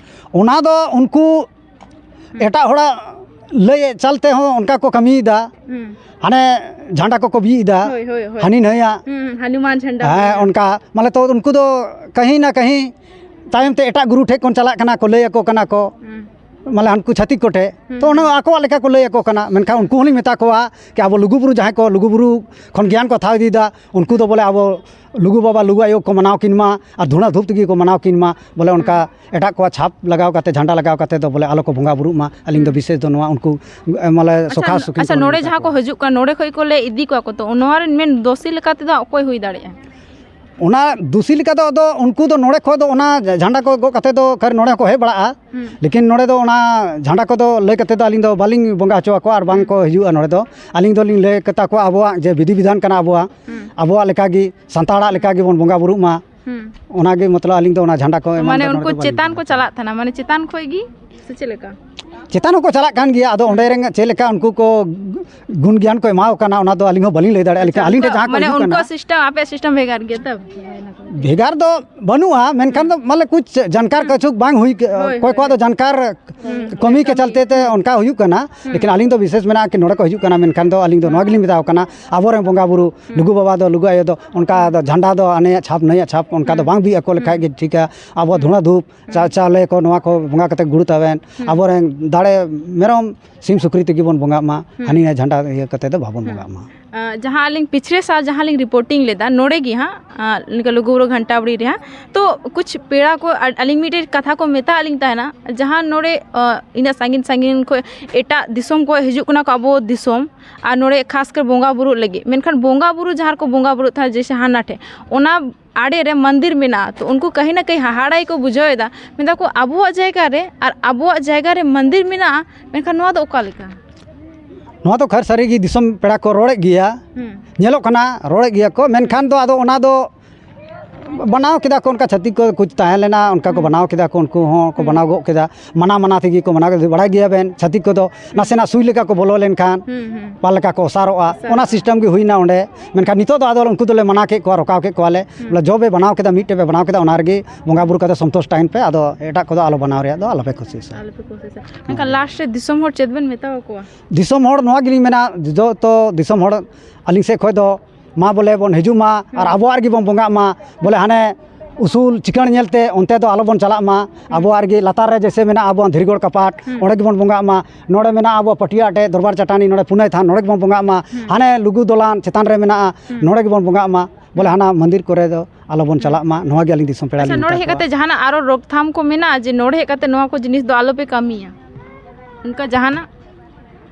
ᱚᱱᱟ ᱫᱚ ᱩᱱᱠᱩ ᱦᱩᱸ᱾ ᱮᱴᱟᱜ ᱦᱚᱲᱟᱜ ᱞᱟᱹᱭ ᱪᱟᱞ ᱛᱮᱦᱚᱸ ᱚᱱᱠᱟ ᱠᱚ ᱠᱟᱹᱢᱤᱭᱮᱫᱟ᱾ ᱦᱩᱸ᱾ ᱦᱟᱱᱮ ᱡᱷᱟᱱᱰᱟ ᱠᱚᱠᱚ ᱵᱤᱫ ᱮᱫᱟ, ᱦᱳᱭ, ᱦᱳᱭ, ᱦᱳᱭ᱾ ᱦᱟᱹᱱᱤ ᱱᱟᱹᱭᱟᱜ᱾ ᱦᱩᱸ, ᱦᱟᱱᱩᱢᱟᱱ ᱡᱷᱟᱱᱰᱟ ᱦᱮᱸ, ᱵᱚᱱ ᱚᱱᱠᱟ ᱢᱟᱱᱮ ᱛᱚ ᱩᱱᱠᱩ ᱫᱚ ᱠᱟᱹᱦᱤ ᱱᱟ ᱠᱟᱹᱦᱤ ᱛᱟᱭᱚᱢ ᱛᱮ ᱮᱴᱟᱜ ᱜᱩᱨᱩ ᱴᱷᱮᱱ ᱠᱚ ᱪᱟᱞᱟᱜ ᱠᱟᱱᱟ, ᱠᱚ ᱞᱟᱹᱭ ᱟᱠᱚ ᱠᱟᱱᱟ ᱠᱚ᱾ ᱦᱩᱸ᱾ ᱢᱟᱱᱮ ᱦᱟᱱᱠᱩ ᱪᱷᱟᱹᱛᱤᱠ ᱠᱚᱴᱷᱮᱱ᱾ ᱦᱩᱸ, ᱛᱚ ᱚᱱᱟ ᱦᱩᱸ᱾ ᱟᱠᱚᱣᱟᱜ ᱞᱮᱠᱟ ᱠᱚ ᱞᱟᱹᱭ ᱟᱠᱚ ᱠᱟᱱᱟ, ᱢᱮᱱᱠᱷᱟᱱ ᱩᱱᱠᱩ ᱦᱚᱸᱞᱤᱧ ᱢᱮᱛᱟ ᱠᱚᱣᱟ ᱠᱤ ᱟᱵᱚ ᱞᱩᱜᱩ ᱵᱩᱨᱩ ᱡᱟᱦᱟᱸᱭ ᱠᱚ ᱞᱩᱜᱩ ᱵᱩᱨᱩ ᱠᱷᱚᱱ ᱜᱮᱭᱟᱱ ᱠᱚ ᱦᱟᱛᱟᱣ ᱤᱫᱤᱭᱮᱫᱟ, ᱩᱱᱠᱩ ᱫᱚ ᱵᱚᱞᱮ ᱟᱵᱚ ᱞᱩᱜᱩ ᱵᱟᱵᱟ ᱞᱩᱜᱩ ᱟᱭᱳ ᱠᱚ ᱢᱟᱱᱟᱣ ᱠᱤᱱ ᱢᱟ ᱟᱨ ᱫᱷᱩᱬᱟ ᱫᱷᱩᱯ ᱛᱮᱜᱮ ᱠᱚ ᱢᱟᱱᱟᱣ ᱠᱤᱱ ᱢᱟ, ᱵᱚᱞᱮ ᱚᱱᱠᱟ ᱦᱩᱸ᱾ ᱮᱴᱟᱜ ᱠᱚᱣᱟᱜ ᱪᱷᱟᱯ ᱞᱟᱜᱟᱣ ᱠᱟᱛᱮ, ᱡᱷᱟᱱᱰᱟ ᱞᱟᱜᱟᱣ ᱠᱟᱛᱮ ᱫᱚ ᱵᱚᱞᱮ ᱟᱞᱚ ᱠᱚ ᱵᱚᱸᱜᱟ ᱵᱩᱨᱩᱜ ᱢᱟ᱾ ᱟᱹᱞᱤᱧ ᱫᱚ ᱦᱩᱸ᱾ ᱵᱤᱥᱮᱥ ᱫᱚ ᱱᱚᱣᱟ ᱩᱱᱠᱩ, ᱮ, ᱢᱟᱱᱮ ᱟᱪᱪᱷᱟ, ᱥᱚᱠᱷᱟ ᱥᱩᱠᱷᱤ ᱟᱪᱪᱷᱟ, ᱠᱚ ᱱᱚᱰᱮ ᱢᱮᱛᱟ ᱡᱟᱦᱟᱸ ᱠᱚ ᱠᱚᱣᱟ᱾ ᱦᱤᱡᱩᱜ ᱠᱟᱱᱟ, ᱱᱚᱰᱮ ᱠᱷᱚᱱ ᱠᱚ ᱞᱟᱹᱭ ᱤᱫᱤ ᱠᱚᱣᱟ ᱠᱚ, ᱛᱚ ᱱᱚᱣᱟ ᱨᱮᱱ ᱢᱮᱱ ᱫᱳᱥᱤ ᱞᱮᱠᱟ ᱛᱮᱫᱚ ᱚᱠᱚᱭ ᱦᱩᱭ ᱫᱟᱲᱮᱭᱟᱜᱼᱟ? ᱚᱱᱟ ᱫᱩᱥᱤ ᱞᱮᱠᱟ ᱫᱚ ᱟᱫᱚ ᱩᱱᱠᱩ ᱫᱚ ᱱᱚᱰᱮ ᱠᱷᱚᱱ ᱫᱚ ᱚᱱᱟ ᱡᱷᱟᱱᱰᱟ ᱠᱚ ᱜᱚᱜ ᱠᱟᱛᱮ ᱫᱚ ᱠᱷᱟᱹᱨ ᱱᱚᱰᱮ ᱦᱚᱸᱠᱚ ᱦᱮᱡ ᱵᱟᱲᱟᱜᱼᱟ᱾ ᱦᱩᱸ᱾ ᱞᱮᱠᱤᱱ ᱱᱚᱰᱮ ᱫᱚ ᱚᱱᱟ ᱡᱷᱟᱱᱰᱟ ᱠᱚᱫᱚ ᱞᱟᱹᱭ ᱠᱟᱛᱮ ᱫᱚ ᱟᱹᱞᱤᱧ ᱫᱚ ᱵᱟᱹᱞᱤᱧ ᱵᱚᱸᱜᱟ ᱦᱚᱪᱚ ᱟᱠᱚᱣᱟ ᱟᱨ ᱵᱟᱝ ᱦᱩᱸ᱾ ᱠᱚ ᱦᱤᱡᱩᱜᱼᱟ ᱱᱚᱰᱮ ᱫᱚ᱾ ᱟᱹᱞᱤᱧ ᱫᱚᱞᱤᱧ ᱞᱟᱹᱭ ᱠᱟᱛᱟ ᱠᱚᱣᱟ ᱟᱵᱚᱣᱟᱜ ᱡᱮ ᱵᱤᱫᱷᱤ ᱵᱤᱫᱷᱟᱱ ᱠᱟᱱᱟ ᱟᱵᱚᱣᱟᱜ, ᱦᱩᱸ᱾ ᱟᱵᱚᱣᱟᱜ ᱞᱮᱠᱟ ᱜᱮ, ᱥᱟᱱᱛᱟᱲᱟᱜ ᱞᱮᱠᱟ ᱜᱮᱵᱚᱱ ᱵᱚᱸᱜᱟ ᱵᱩᱨᱩᱜ ᱢᱟ᱾ ᱦᱩᱸ᱾ ᱚᱱᱟ ᱜᱮ ᱢᱚᱛᱞᱚᱵ ᱟᱹᱞᱤᱧ ᱫᱚ ᱚᱱᱟ ᱡᱷᱟᱱᱰᱟ ᱠᱚ ᱮᱢᱟᱱ ᱢᱟᱱᱮ ᱫᱚ ᱱᱚᱰᱮ ᱩᱱᱠᱩ ᱫᱚ ᱵᱟᱹᱞᱤᱧ ᱪᱮᱛᱟᱱ ᱠᱚ ᱵᱚᱸᱜᱟ ᱦᱚᱪᱚ ᱟᱠᱚᱣᱟ᱾ ᱪᱟᱞᱟᱜ ᱛᱟᱦᱮᱱᱟ, ᱢᱟᱱᱮ ᱪᱮᱛᱟᱱ ᱠᱷᱚᱱ ᱜᱮ ᱥᱮ ᱪᱮᱫ ᱞᱮᱠᱟ? ᱪᱮᱛᱟᱱ ᱦᱚᱸᱠᱚ ᱪᱟᱞᱟᱜ ᱠᱟᱱ ᱜᱮᱭᱟ, ᱟᱫᱚ ᱚᱸᱰᱮ ᱨᱮᱱ ᱪᱮᱫ ᱞᱮᱠᱟ ᱩᱱᱠᱩ ᱠᱚ ᱜᱩᱱ ᱜᱮᱭᱟᱱ ᱠᱚ ᱮᱢᱟᱣ ᱠᱟᱱᱟ, ᱚᱱᱟ ᱫᱚ ᱟᱹᱞᱤᱧ ᱦᱚᱸ ᱵᱟᱹᱞᱤᱧ ᱞᱟᱹᱭ ᱫᱟᱲᱮᱭᱟᱜᱼᱟ, ᱞᱮᱠᱤᱱ ᱟᱪᱪᱷᱟ, ᱟᱹᱞᱤᱧ ᱴᱷᱮᱱ ᱩᱱᱠᱩᱣᱟᱜ, ᱡᱟᱦᱟᱸ ᱠᱚ ᱢᱟᱱᱮ ᱦᱤᱡᱩᱜ ᱠᱟᱱᱟ᱾ ᱩᱱᱠᱩᱣᱟᱜ system, ᱟᱯᱮᱭᱟᱜ system ᱵᱷᱮᱜᱟᱨ ᱜᱮᱭᱟ ᱛᱚ? ᱵᱷᱮᱜᱟᱨ ᱫᱚ ᱵᱟᱹᱱᱩᱜᱼᱟ, ᱢᱮᱱᱠᱷᱟᱱ ᱫᱚ ᱦᱩᱸ᱾ ᱢᱟᱱᱮ ᱠᱩᱪ ᱡᱟᱱᱠᱟᱨ ᱦᱩᱸ᱾ ᱠᱟᱪᱷᱩᱠ ᱵᱟᱝ ᱦᱩᱭ ᱠᱟ-, ᱦᱳᱭ, ᱚᱠᱚᱭ ᱦᱳᱭ, ᱠᱚᱣᱟᱜ ᱫᱚ ᱦᱳᱭ᱾ ᱡᱟᱱᱠᱟᱨ ᱦᱩᱸ᱾ ᱠᱚᱢᱤ ᱠᱮ ᱠᱟᱹᱢᱤ᱾ ᱪᱟᱞᱛᱮ ᱛᱮ ᱚᱱᱠᱟ ᱦᱩᱭᱩᱜ ᱠᱟᱱᱟ, ᱦᱩᱸ᱾ ᱞᱮᱠᱤᱱ ᱟᱹᱞᱤᱧ ᱫᱚ ᱵᱤᱥᱮᱥ ᱢᱮᱱᱟᱜᱼᱟ ᱠᱤ ᱱᱚᱰᱮ ᱠᱚ ᱦᱤᱡᱩᱜ ᱠᱟᱱᱟ, ᱢᱮᱱᱠᱷᱟᱱ ᱫᱚ ᱟᱹᱞᱤᱧ ᱫᱚ ᱱᱚᱣᱟ ᱜᱮᱞᱤᱧ ᱢᱮᱛᱟᱣ ᱠᱟᱱᱟ, ᱟᱵᱚᱨᱮᱱ ᱵᱚᱸᱜᱟ ᱵᱩᱨᱩ, ᱦᱩᱸ᱾ ᱞᱩᱜᱩ ᱵᱟᱵᱟ ᱫᱚ, ᱞᱩᱜᱩ ᱟᱭᱳ ᱫᱚ ᱚᱱᱠᱟ ᱦᱩᱸ᱾ ᱫᱚ ᱡᱷᱟᱱᱰᱟ ᱫᱚ ᱦᱟᱱᱮᱭᱟᱜ ᱪᱷᱟᱯ ᱱᱟᱹᱭᱟᱜ ᱪᱷᱟᱯ ᱚᱱᱠᱟ ᱫᱚ ᱦᱩᱸ᱾ ᱵᱟᱝ ᱵᱤᱫ ᱟᱠᱚ ᱞᱮᱠᱷᱟᱡ ᱦᱩᱸ᱾ ᱜᱮ ᱴᱷᱤᱠᱟ᱾ ᱟᱵᱚ ᱦᱩᱸ᱾ ᱫᱷᱩᱬᱟ ᱫᱷᱩᱯ ᱪᱟ-, ᱦᱩᱸ᱾ ᱪᱟᱣᱞᱮ ᱠᱚ ᱱᱚᱣᱟ ᱠᱚ ᱵᱚᱸᱜᱟ ᱠᱟᱛᱮ ᱜᱩᱲ ᱛᱟᱵᱮᱱ, ᱦᱩᱸ᱾ ᱟᱵᱚᱨᱮᱱ ᱟᱲᱮ ᱢᱮᱨᱚᱢ, ᱥᱤᱢ, ᱥᱩᱠᱨᱤ ᱛᱮᱜᱮ ᱵᱚᱱ ᱵᱚᱸᱜᱟᱜ ᱢᱟ᱾ ᱦᱩᱸ᱾ ᱦᱟᱹᱱᱤ ᱱᱟᱹᱭ ᱡᱷᱟᱱᱰᱟ ᱤᱭᱟᱹ ᱠᱟᱛᱮ ᱫᱚ ᱵᱟᱵᱚᱱ ᱦᱩᱸ᱾ ᱵᱚᱸᱜᱟᱜ ᱢᱟ᱾ ᱟᱸ, ᱡᱟᱦᱟᱸ ᱟᱹᱞᱤᱧ ᱯᱤᱪᱷᱞᱮ ᱥᱟᱞ ᱡᱟᱦᱟᱸ ᱞᱤᱧ ᱨᱤᱯᱳᱨᱴᱤᱝ ᱞᱮᱫᱟ ᱱᱚᱰᱮ ᱜᱮ ᱦᱟᱸᱜ, ᱟᱸ, ᱱᱤᱝᱠᱟᱹ ᱞᱩᱜᱩᱵᱩᱨᱩ ᱜᱷᱟᱱᱴᱟᱵᱟᱲᱤ ᱨᱮ ᱦᱟᱸᱜ, ᱛᱚ ᱠᱩᱪᱷ ᱯᱮᱲᱟ ᱠᱚ ᱟ-, ᱟᱹᱞᱤᱧ ᱢᱤᱫᱴᱮᱡ ᱠᱟᱛᱷᱟ ᱠᱚ ᱢᱮᱛᱟᱜ ᱞᱤᱧ ᱛᱟᱦᱮᱱᱟ, ᱡᱟᱦᱟᱸ ᱱᱚᱰᱮ, ᱟᱸ, ᱤᱱᱟᱹᱜ ᱥᱟᱺᱜᱤᱧ ᱥᱟᱺᱜᱤᱧ ᱠᱷᱚᱱ ᱮᱴᱟᱜ ᱫᱤᱥᱚᱢ ᱠᱷᱚᱱ ᱦᱤᱡᱩᱜ ᱠᱟᱱᱟ ᱠᱚ ᱟᱵᱚ ᱫᱤᱥᱚᱢ, ᱟᱨ ᱱᱚᱰᱮ ᱠᱷᱟᱥ ᱠᱟᱨ ᱵᱚᱸᱜᱟ ᱵᱩᱨᱩᱜ ᱞᱟᱹᱜᱤᱫ, ᱢᱮᱱᱠᱷᱟᱱ ᱵᱚᱸᱜᱟ ᱵᱩᱨᱩ ᱡᱟᱦᱟᱸ ᱨᱮᱠᱚ ᱵᱚᱸᱜᱟ ᱵᱩᱨᱩᱜ ᱛᱟᱦᱮᱱᱟ ᱡᱮᱭᱥᱮ ᱦᱟᱱᱟ ᱴᱷᱮᱡ, ᱚᱱᱟ ᱟᱲᱮ ᱨᱮ ᱢᱚᱱᱫᱤᱨ ᱢᱮᱱᱟᱜᱼᱟ, ᱛᱚ ᱩᱱᱠᱩ ᱠᱟᱹᱦᱤ ᱱᱟ ᱠᱟᱹᱦᱤ ᱦᱟᱦᱟᱲᱟ ᱜᱮᱠᱚ ᱵᱩᱡᱷᱟᱹᱣ ᱮᱫᱟ, ᱢᱮᱱᱫᱟ ᱠᱚ ᱟᱵᱚᱣᱟᱜ ᱡᱟᱭᱜᱟ ᱨᱮ ᱟᱨ ᱟᱵᱚᱣᱟᱜ ᱡᱟᱭᱜᱟ ᱨᱮ ᱢᱚᱱᱫᱤᱨ ᱢᱮᱱᱟᱜᱼᱟ, ᱢᱮᱱᱠᱷᱟᱱ ᱱᱚᱣᱟ ᱫᱚ ᱚᱠᱟ ᱞᱮᱠᱟ? ᱱᱚᱣᱟ ᱫᱚ ᱠᱷᱟᱨ ᱥᱟᱹᱨᱤ ᱜᱮ ᱫᱤᱥᱚᱢ ᱯᱮᱲᱟ ᱠᱚ ᱨᱚᱲᱮᱫ ᱜᱮᱭᱟ, ᱦᱩᱸ᱾ ᱧᱮᱞᱚᱜ ᱠᱟᱱᱟ, ᱨᱚᱲᱮᱫ ᱜᱮᱭᱟ ᱠᱚ, ᱢᱮᱱᱠᱷᱟᱱ ᱫᱚ ᱟᱫᱚ ᱚᱱᱟ ᱫᱚ ᱵᱮᱱᱟᱣ ᱠᱮᱫᱟ ᱠᱚ, ᱚᱱᱠᱟ ᱪᱷᱟᱹᱛᱤᱠ ᱠᱚ ᱠᱩᱪ ᱛᱟᱦᱮᱸ ᱞᱮᱱᱟ, ᱚᱱᱠᱟ ᱠᱚ ᱦᱩᱸ᱾ ᱵᱮᱱᱟᱣ ᱠᱮᱫᱟ ᱠᱚ, ᱩᱱᱠᱩ ᱦᱚᱸ ᱠᱚ ᱦᱩᱸ᱾ ᱵᱮᱱᱟᱣ ᱜᱚᱫ ᱠᱮᱫᱟ, ᱢᱟᱱᱟ ᱢᱟᱱᱟ ᱛᱮᱜᱮ ᱠᱚ ᱵᱮᱱᱟᱣ ᱠᱮᱫᱟ᱾ ᱵᱟᱲᱟᱭ ᱜᱮᱭᱟ ᱵᱮᱱ, ᱪᱷᱟᱹᱛᱤᱠ ᱠᱚᱫᱚ ᱱᱟᱥᱮᱱᱟᱜ ᱥᱩᱭ ᱞᱮᱠᱟ ᱠᱚ ᱵᱚᱞᱚ ᱞᱮᱱᱠᱷᱟᱱ ᱦᱩᱸ, ᱦᱩᱸ᱾ ᱯᱟᱞᱮᱠᱟ ᱠᱚ ᱚᱥᱟᱨᱚᱜᱼᱟ, ᱚᱥᱟᱨᱚᱜᱼᱟ᱾ ᱚᱱᱟ ᱥᱤᱥᱴᱮᱢ ᱜᱮ ᱦᱩᱭᱱᱟ ᱚᱸᱰᱮ᱾ ᱢᱮᱱᱠᱷᱟᱱ ᱱᱤᱛᱚᱜ ᱫᱚ ᱟᱫᱚ ᱩᱱᱠᱩ ᱫᱚᱞᱮ ᱢᱟᱱᱟ ᱠᱮᱫ ᱠᱚᱣᱟ, ᱨᱚᱠᱟᱣ ᱠᱮᱫ ᱠᱚᱣᱟᱞᱮ, ᱦᱩᱸ᱾ ᱵᱚᱞᱮ ᱡᱚ ᱯᱮ ᱵᱮᱱᱟᱣ ᱠᱮᱫᱟ, ᱢᱤᱫᱴᱮᱡ ᱯᱮ ᱵᱮᱱᱟᱣ ᱠᱮᱫᱟ, ᱚᱱᱟ ᱨᱮᱜᱮ ᱵᱚᱸᱜᱟ ᱵᱩᱨᱩ ᱠᱟᱛᱮ ᱥᱚᱱᱛᱳᱥ ᱛᱟᱦᱮᱱ ᱯᱮ, ᱟᱫᱚ ᱮᱴᱟᱜ ᱠᱚᱫᱚ ᱟᱞᱚ ᱵᱮᱱᱟᱣ ᱨᱮᱭᱟᱜ ᱫᱚ ᱟᱞᱚ ᱯᱮ ᱠᱳᱥᱤᱥᱟ᱾ ᱟᱞᱚ ᱯᱮ ᱠᱳᱥᱤᱥᱟ᱾ ᱦᱮᱸ᱾ ᱢᱮᱱᱠᱷᱟᱱ ᱞᱟᱥᱴ ᱨᱮ ᱫᱤᱥᱚᱢ ᱦᱚᱲ ᱪᱮᱫ ᱵᱮᱱ ᱢᱮᱛᱟ ᱠᱚᱣᱟ? ᱫᱤᱥᱚᱢ ᱦᱚᱲ ᱱᱚᱣᱟ ᱜᱮᱞᱤᱧ ᱢᱮᱱᱟ, ᱡᱚᱛᱚ ᱫᱤᱥᱚᱢ ᱦᱚᱲ ᱟᱹᱞᱤᱧ ᱥᱮᱫ ᱠᱷᱚᱱ ᱫᱚ ᱢᱟ ᱵᱚᱞᱮ ᱵᱚᱱ ᱦᱤᱡᱩᱜ ᱢᱟ ᱟᱨ ᱦᱩᱸ᱾ ᱟᱵᱚᱣᱟᱜ ᱨᱮᱜᱮ ᱵᱚᱱ ᱵᱚᱸᱜᱟᱜ ᱢᱟ᱾ ᱵᱚᱞᱮ ᱦᱟᱱᱮ ᱩᱥᱩᱞ ᱪᱤᱠᱟᱹᱬ ᱧᱮᱞᱛᱮ ᱚᱱᱛᱮ ᱫᱚ ᱟᱞᱚᱵᱚᱱ ᱪᱟᱞᱟᱜ ᱢᱟ᱾ ᱦᱩᱸ᱾ ᱟᱵᱚᱣᱟᱜ ᱨᱮᱜᱮ ᱞᱟᱛᱟᱨ ᱨᱮ ᱡᱮᱭᱥᱮ ᱢᱮᱱᱟᱜᱼᱟ ᱟᱵᱚᱣᱟᱜ ᱫᱷᱤᱨᱤᱜᱚᱲ ᱠᱟᱯᱟᱴ, ᱦᱩᱸ᱾ ᱚᱸᱰᱮ ᱜᱮᱵᱚᱱ ᱵᱚᱸᱜᱟᱜ ᱢᱟ᱾ ᱱᱚᱰᱮ ᱢᱮᱱᱟᱜᱼᱟ ᱟᱵᱚᱣᱟᱜ ᱯᱟᱹᱴᱭᱟᱹ ᱟᱴᱮᱫ ᱫᱚᱨᱵᱟᱨ ᱪᱟᱹᱴᱟᱹᱱᱤ, ᱱᱚᱰᱮ ᱯᱩᱱᱟᱹᱭ ᱛᱷᱟᱱ, ᱱᱚᱰᱮ ᱜᱮᱵᱚᱱ ᱵᱚᱸᱜᱟᱜ ᱢᱟ᱾ ᱦᱩᱸ᱾ ᱦᱟᱱᱮ ᱞᱩᱜᱩ ᱫᱚᱞᱟᱱ ᱪᱮᱛᱟᱱ ᱨᱮ ᱢᱮᱱᱟᱜᱼᱟ, ᱦᱩᱸ᱾ ᱱᱚᱰᱮ ᱜᱮᱵᱚᱱ ᱵᱚᱸᱜᱟᱜ ᱢᱟ᱾ ᱵᱚᱞᱮ ᱦᱩᱸ᱾ ᱦᱟᱱᱟ ᱢᱚᱱᱫᱤᱨ ᱠᱚᱨᱮ ᱫᱚ ᱟᱞᱚᱵᱚᱱ ᱦᱩᱸ᱾ ᱪᱟᱞᱟᱜ ᱢᱟ, ᱱᱚᱣᱟ ᱜᱮ ᱟᱹᱞᱤᱧ ᱫᱤᱥᱚᱢ ᱯᱮᱲᱟ ᱟᱪᱪᱷᱟ, ᱞᱤᱧ ᱱᱚᱰᱮ ᱢᱮᱛᱟ ᱦᱮᱡ ᱠᱚᱣᱟ᱾ ᱠᱟᱛᱮ ᱡᱟᱦᱟᱱᱟᱜ ᱟᱨᱚ ᱨᱳᱠᱛᱷᱟᱢ ᱠᱚ ᱢᱮᱱᱟᱜᱼᱟ ᱡᱮ ᱱᱚᱰᱮ ᱦᱮᱡ ᱠᱟᱛᱮ ᱱᱚᱣᱟ ᱠᱚ ᱡᱤᱱᱤᱥ ᱫᱚ ᱟᱞᱚᱯᱮ ᱠᱟᱹᱢᱤᱭᱟ? ᱚᱱᱠᱟ ᱡᱟᱦᱟᱱᱟᱜ?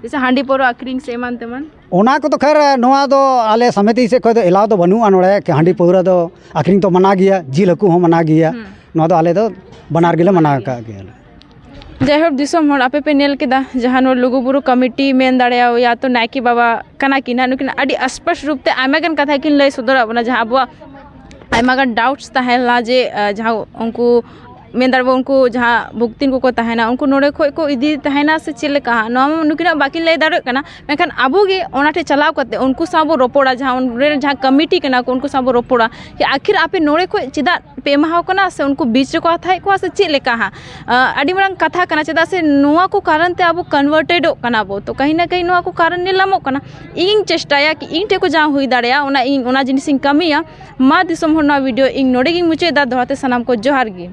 ᱡᱮᱭᱥᱮ ᱦᱟᱺᱰᱤ ᱯᱟᱹᱣᱨᱟᱹ ᱟᱹᱠᱷᱨᱤᱧ ᱥᱮ ᱮᱢᱟᱱ ᱛᱮᱢᱟᱱ? ᱚᱱᱟ ᱠᱚᱫᱚ ᱠᱷᱟᱨ ᱱᱚᱣᱟ ᱫᱚ ᱟᱞᱮ ᱥᱚᱢᱤᱛᱤ ᱥᱮᱫ ᱠᱷᱚᱱ ᱫᱚ ᱮᱞᱟᱣ ᱫᱚ ᱵᱟᱹᱱᱩᱜᱼᱟ᱾ ᱱᱚᱰᱮ ᱦᱟᱺᱰᱤ ᱯᱟᱹᱣᱨᱟᱹ ᱫᱚ ᱟᱹᱠᱷᱨᱤᱧ ᱫᱚ ᱢᱟᱱᱟ ᱜᱮᱭᱟ, ᱡᱤᱞ ᱦᱟᱹᱠᱩ ᱦᱚᱸ ᱢᱟᱱᱟ ᱜᱮᱭᱟ᱾ ᱦᱩᱸ᱾ ᱱᱚᱣᱟ ᱫᱚ ᱟᱞᱮ ᱫᱚ ᱵᱟᱱᱟᱨ ᱜᱮᱞᱮ ᱢᱟᱱᱟ ᱟᱠᱟᱫ ᱜᱮᱭᱟ᱾ ᱡᱟᱭᱦᱳᱠ, ᱫᱤᱥᱚᱢ ᱦᱚᱲ, ᱟᱯᱮ ᱯᱮ ᱧᱮᱞ ᱠᱮᱫᱟ ᱡᱟᱦᱟᱸ ᱱᱚᱰᱮ ᱞᱩᱜᱩᱵᱩᱨᱩ ᱠᱚᱢᱤᱴᱤ ᱢᱮᱱ ᱫᱟᱲᱮᱭᱟᱜᱼᱟ, ᱭᱟ ᱛᱚ ᱱᱟᱭᱠᱮ ᱵᱟᱵᱟ ᱠᱟᱱᱟ ᱠᱤᱱ ᱦᱟᱸᱜ, ᱱᱩᱠᱤᱱ ᱟᱹᱰᱤ ᱥᱯᱚᱥᱴ ᱨᱩᱯ ᱛᱮ ᱟᱭᱢᱟ ᱜᱟᱱ ᱠᱟᱛᱷᱟ ᱠᱤᱱ ᱞᱟᱹᱭ ᱥᱚᱫᱚᱨᱟᱜ ᱵᱚᱱᱟ, ᱡᱟᱦᱟᱸ ᱟᱵᱚᱣᱟᱜ ᱟᱭᱢᱟ ᱜᱟᱱ ᱰᱟᱣᱩᱴᱥ ᱛᱟᱦᱮᱸ ᱞᱮᱱᱟ ᱡᱮ, ᱟᱸ, ᱡᱟᱦᱟᱸ ᱩᱱᱠᱩ ᱢᱮᱱ ᱫᱟᱲᱮᱭᱟᱜᱼᱟ ᱵᱚᱱ, ᱩᱱᱠᱩ ᱡᱟᱦᱟᱸ ᱵᱷᱚᱠᱛᱤᱱ ᱠᱚᱠᱚ ᱛᱟᱦᱮᱱᱟ, ᱩᱱᱠᱩ ᱱᱚᱰᱮ ᱠᱷᱚᱡ ᱠᱚ ᱤᱫᱤ ᱛᱟᱦᱮᱱᱟ ᱥᱮ ᱪᱮᱫ ᱞᱮᱠᱟ ᱦᱟᱸᱜ, ᱱᱚᱣᱟ ᱢᱟ ᱱᱩᱠᱤᱱᱟᱜ ᱵᱟᱹᱠᱤᱱ ᱞᱟᱹᱭ ᱫᱟᱲᱮᱭᱟᱜ ᱠᱟᱱᱟ᱾ ᱢᱮᱱᱠᱷᱟᱱ ᱟᱵᱚ ᱜᱮ ᱚᱱᱟ ᱴᱷᱮᱱ ᱪᱟᱞᱟᱣ ᱠᱟᱛᱮ ᱩᱱᱠᱩ ᱥᱟᱶ ᱵᱚ ᱨᱚᱯᱚᱲᱟ, ᱡᱟᱦᱟᱸ ᱚᱸᱰᱮ ᱨᱮᱱ ᱡᱟᱦᱟᱸ ᱠᱚᱢᱤᱴᱤ ᱠᱟᱱᱟ ᱠᱚ, ᱩᱱᱠᱩ ᱥᱟᱶ ᱵᱚ ᱨᱚᱯᱚᱲᱟ ᱡᱮ ᱟᱹᱠᱷᱤᱨ ᱟᱯᱮ ᱱᱚᱰᱮ ᱠᱷᱚᱡ ᱪᱮᱫᱟᱜ ᱯᱮ ᱮᱢᱟ ᱠᱚ ᱠᱟᱱᱟ ᱥᱮ ᱩᱱᱠᱩ ᱵᱤᱪ ᱨᱮᱠᱚ ᱦᱟᱛᱟᱣᱮᱫ ᱠᱚᱣᱟ ᱥᱮ ᱪᱮᱫ ᱞᱮᱠᱟ ᱦᱟᱸᱜ? ᱟᱸ, ᱟᱹᱰᱤ ᱢᱟᱨᱟᱝ ᱠᱟᱛᱷᱟ ᱠᱟᱱᱟ, ᱪᱮᱫᱟᱜ ᱥᱮ ᱱᱚᱣᱟ ᱠᱚ ᱠᱟᱨᱚᱱ ᱛᱮ ᱟᱵᱚ ᱠᱚᱱᱵᱷᱟᱨᱴᱮᱰᱚᱜ ᱠᱟᱱᱟ ᱵᱚ᱾ ᱛᱚ ᱠᱟᱹᱦᱤ ᱱᱟ ᱠᱟᱹᱦᱤ ᱱᱚᱣᱟ ᱠᱚ ᱠᱟᱨᱚᱱ ᱧᱮᱞ ᱧᱟᱢᱚᱜ ᱠᱟᱱᱟ᱾ ᱤᱧᱤᱧ ᱪᱮᱥᱴᱟᱭᱟ ᱠᱤ ᱤᱧ ᱴᱷᱮᱱ ᱠᱷᱚᱱ ᱡᱟᱦᱟᱸ ᱦᱩᱭ ᱫᱟᱲᱮᱭᱟᱜᱼᱟ, ᱚᱱᱟ ᱤᱧ, ᱚᱱᱟ ᱡᱤᱱᱤᱥᱤᱧ ᱠᱟᱹᱢᱤᱭᱟ᱾ ᱢᱟ ᱫᱤᱥᱚᱢ ᱦᱚᱲ, ᱱᱚᱣᱟ ᱵᱷᱤᱰᱤᱭᱳ ᱤᱧ ᱱᱚᱰᱮ ᱜᱤᱧ ᱢᱩᱪᱟᱹᱫ ᱮᱫᱟ᱾ ᱫᱚᱦᱲᱟ ᱛᱮ ᱥᱟᱱᱟᱢ ᱠᱚ ᱡᱚᱦᱟᱨ ᱜᱮ᱾